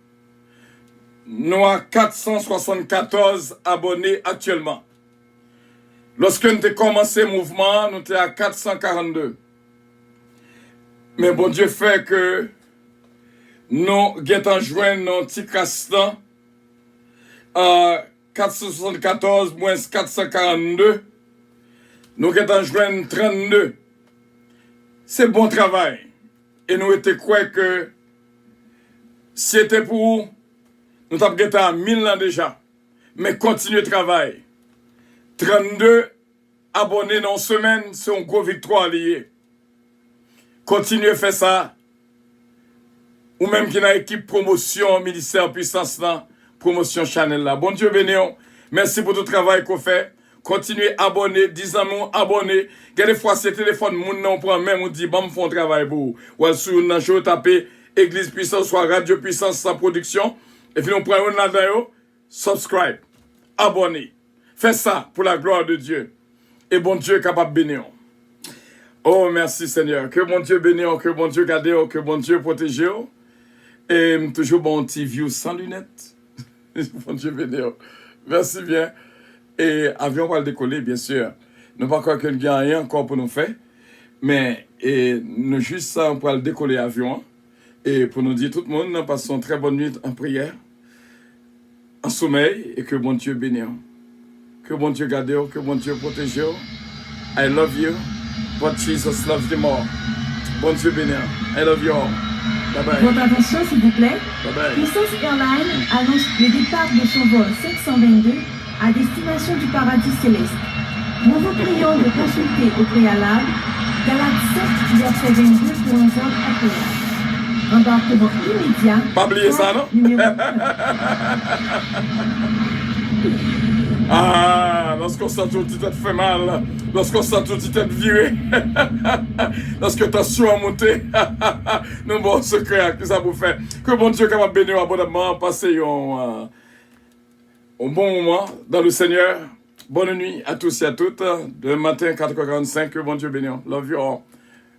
Nou a kat san swasannkatòz abòne aktyèlman. Lòske n te kòmanse mouvman an, nou te a kat san karannde. Men Bondye fè ke Nou gentan jwenn nan ti kras tan, euh, kat san swasannkatòz mwens kat san karannde. Nou gentan jwenn trannde. Se bon travay. E nou rete kwè ke si se te pou ou, nou t ap gentan a mil lan deja. Men kontinye travay. Trannde abòne nan yon semèn, se yon gwo viktwa li ye. Kontinye fè sa. Ou menm ki nan ekip pwomosyon Ministè Pwisans lan, pwomosyon chanèl la. Bondye beni w. Mèsi pou tout travay ke w fè. Kontinye abòne, di zanmi w abòne. Gen de fwa se telefòn moun nan w pran menm ou di, "Ban m fè yon travay pou ou." W al sou youn nan cho, tape Egliz Pwisans oswa Radyo Pwisans san pwodiksyon. Epi nou pran youn ladan yo, subscribe, abòne. Fè sa pour la gloire de Dieu. E Bondye kapab beni w. Oh, mèsi Senyè. Ke Bondye beni w, ke Bondye gade w, ke Bondye pwoteje w. E m toujou ba w yon ti view san linèt. Bondye beni w. Mèsi byen. E avyon pral dekole, byen si. Nou pa kwè ke n gen anyen ankò pou nou fè. Men, e, nou jis, a, pral dekole avyon an. E pou nou di tout moun, pase yon trè bòn nwit an priyè, an somèy, e ke Bondye beni w. Ke Bondye gade w, ke Bondye pwoteje w. I love you, but Jesus loves you more. Bondye beni w. I love you all. Bye bye. Votre attention, s'il vous plaît. Bye bye. Puissance Airlines annonce le départ de son vol cinq cent vingt-deux à destination du paradis céleste. Nous vous prions de consulter au préalable Galates sept, verset vingt-deux pour un vol agréable. Embarquement immédiat. Pa bliye sa, non? Numéro Ah, lòske w santi yon ti tèt fè mal, lòske w santi yon ti tèt vire, lòske tansyon an monte, nou ba w sekrè a, kisa pou w fè. Ke Bondye kapab beni w abondamman, pase yon, euh, un bon moment dans le Seigneur. Bonne nuit à tous et à toutes. Demain matin, quatre heures quarante-cinq, que Bondye beni w. Love you all.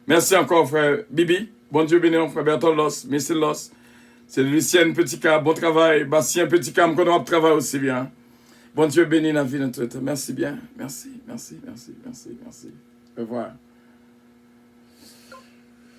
Mèsi ankò, frè Bibi. Bondye beni w, frè Bertolos, Misil Los. Se Lucienne Petit K, bon travay. Bastien Petit K, m konnen w ap travay osi byen. Bondye beni lavi nou tout. Mèsi byen. Mèsi, mèsi, mèsi, mèsi, mèsi. Au revoir.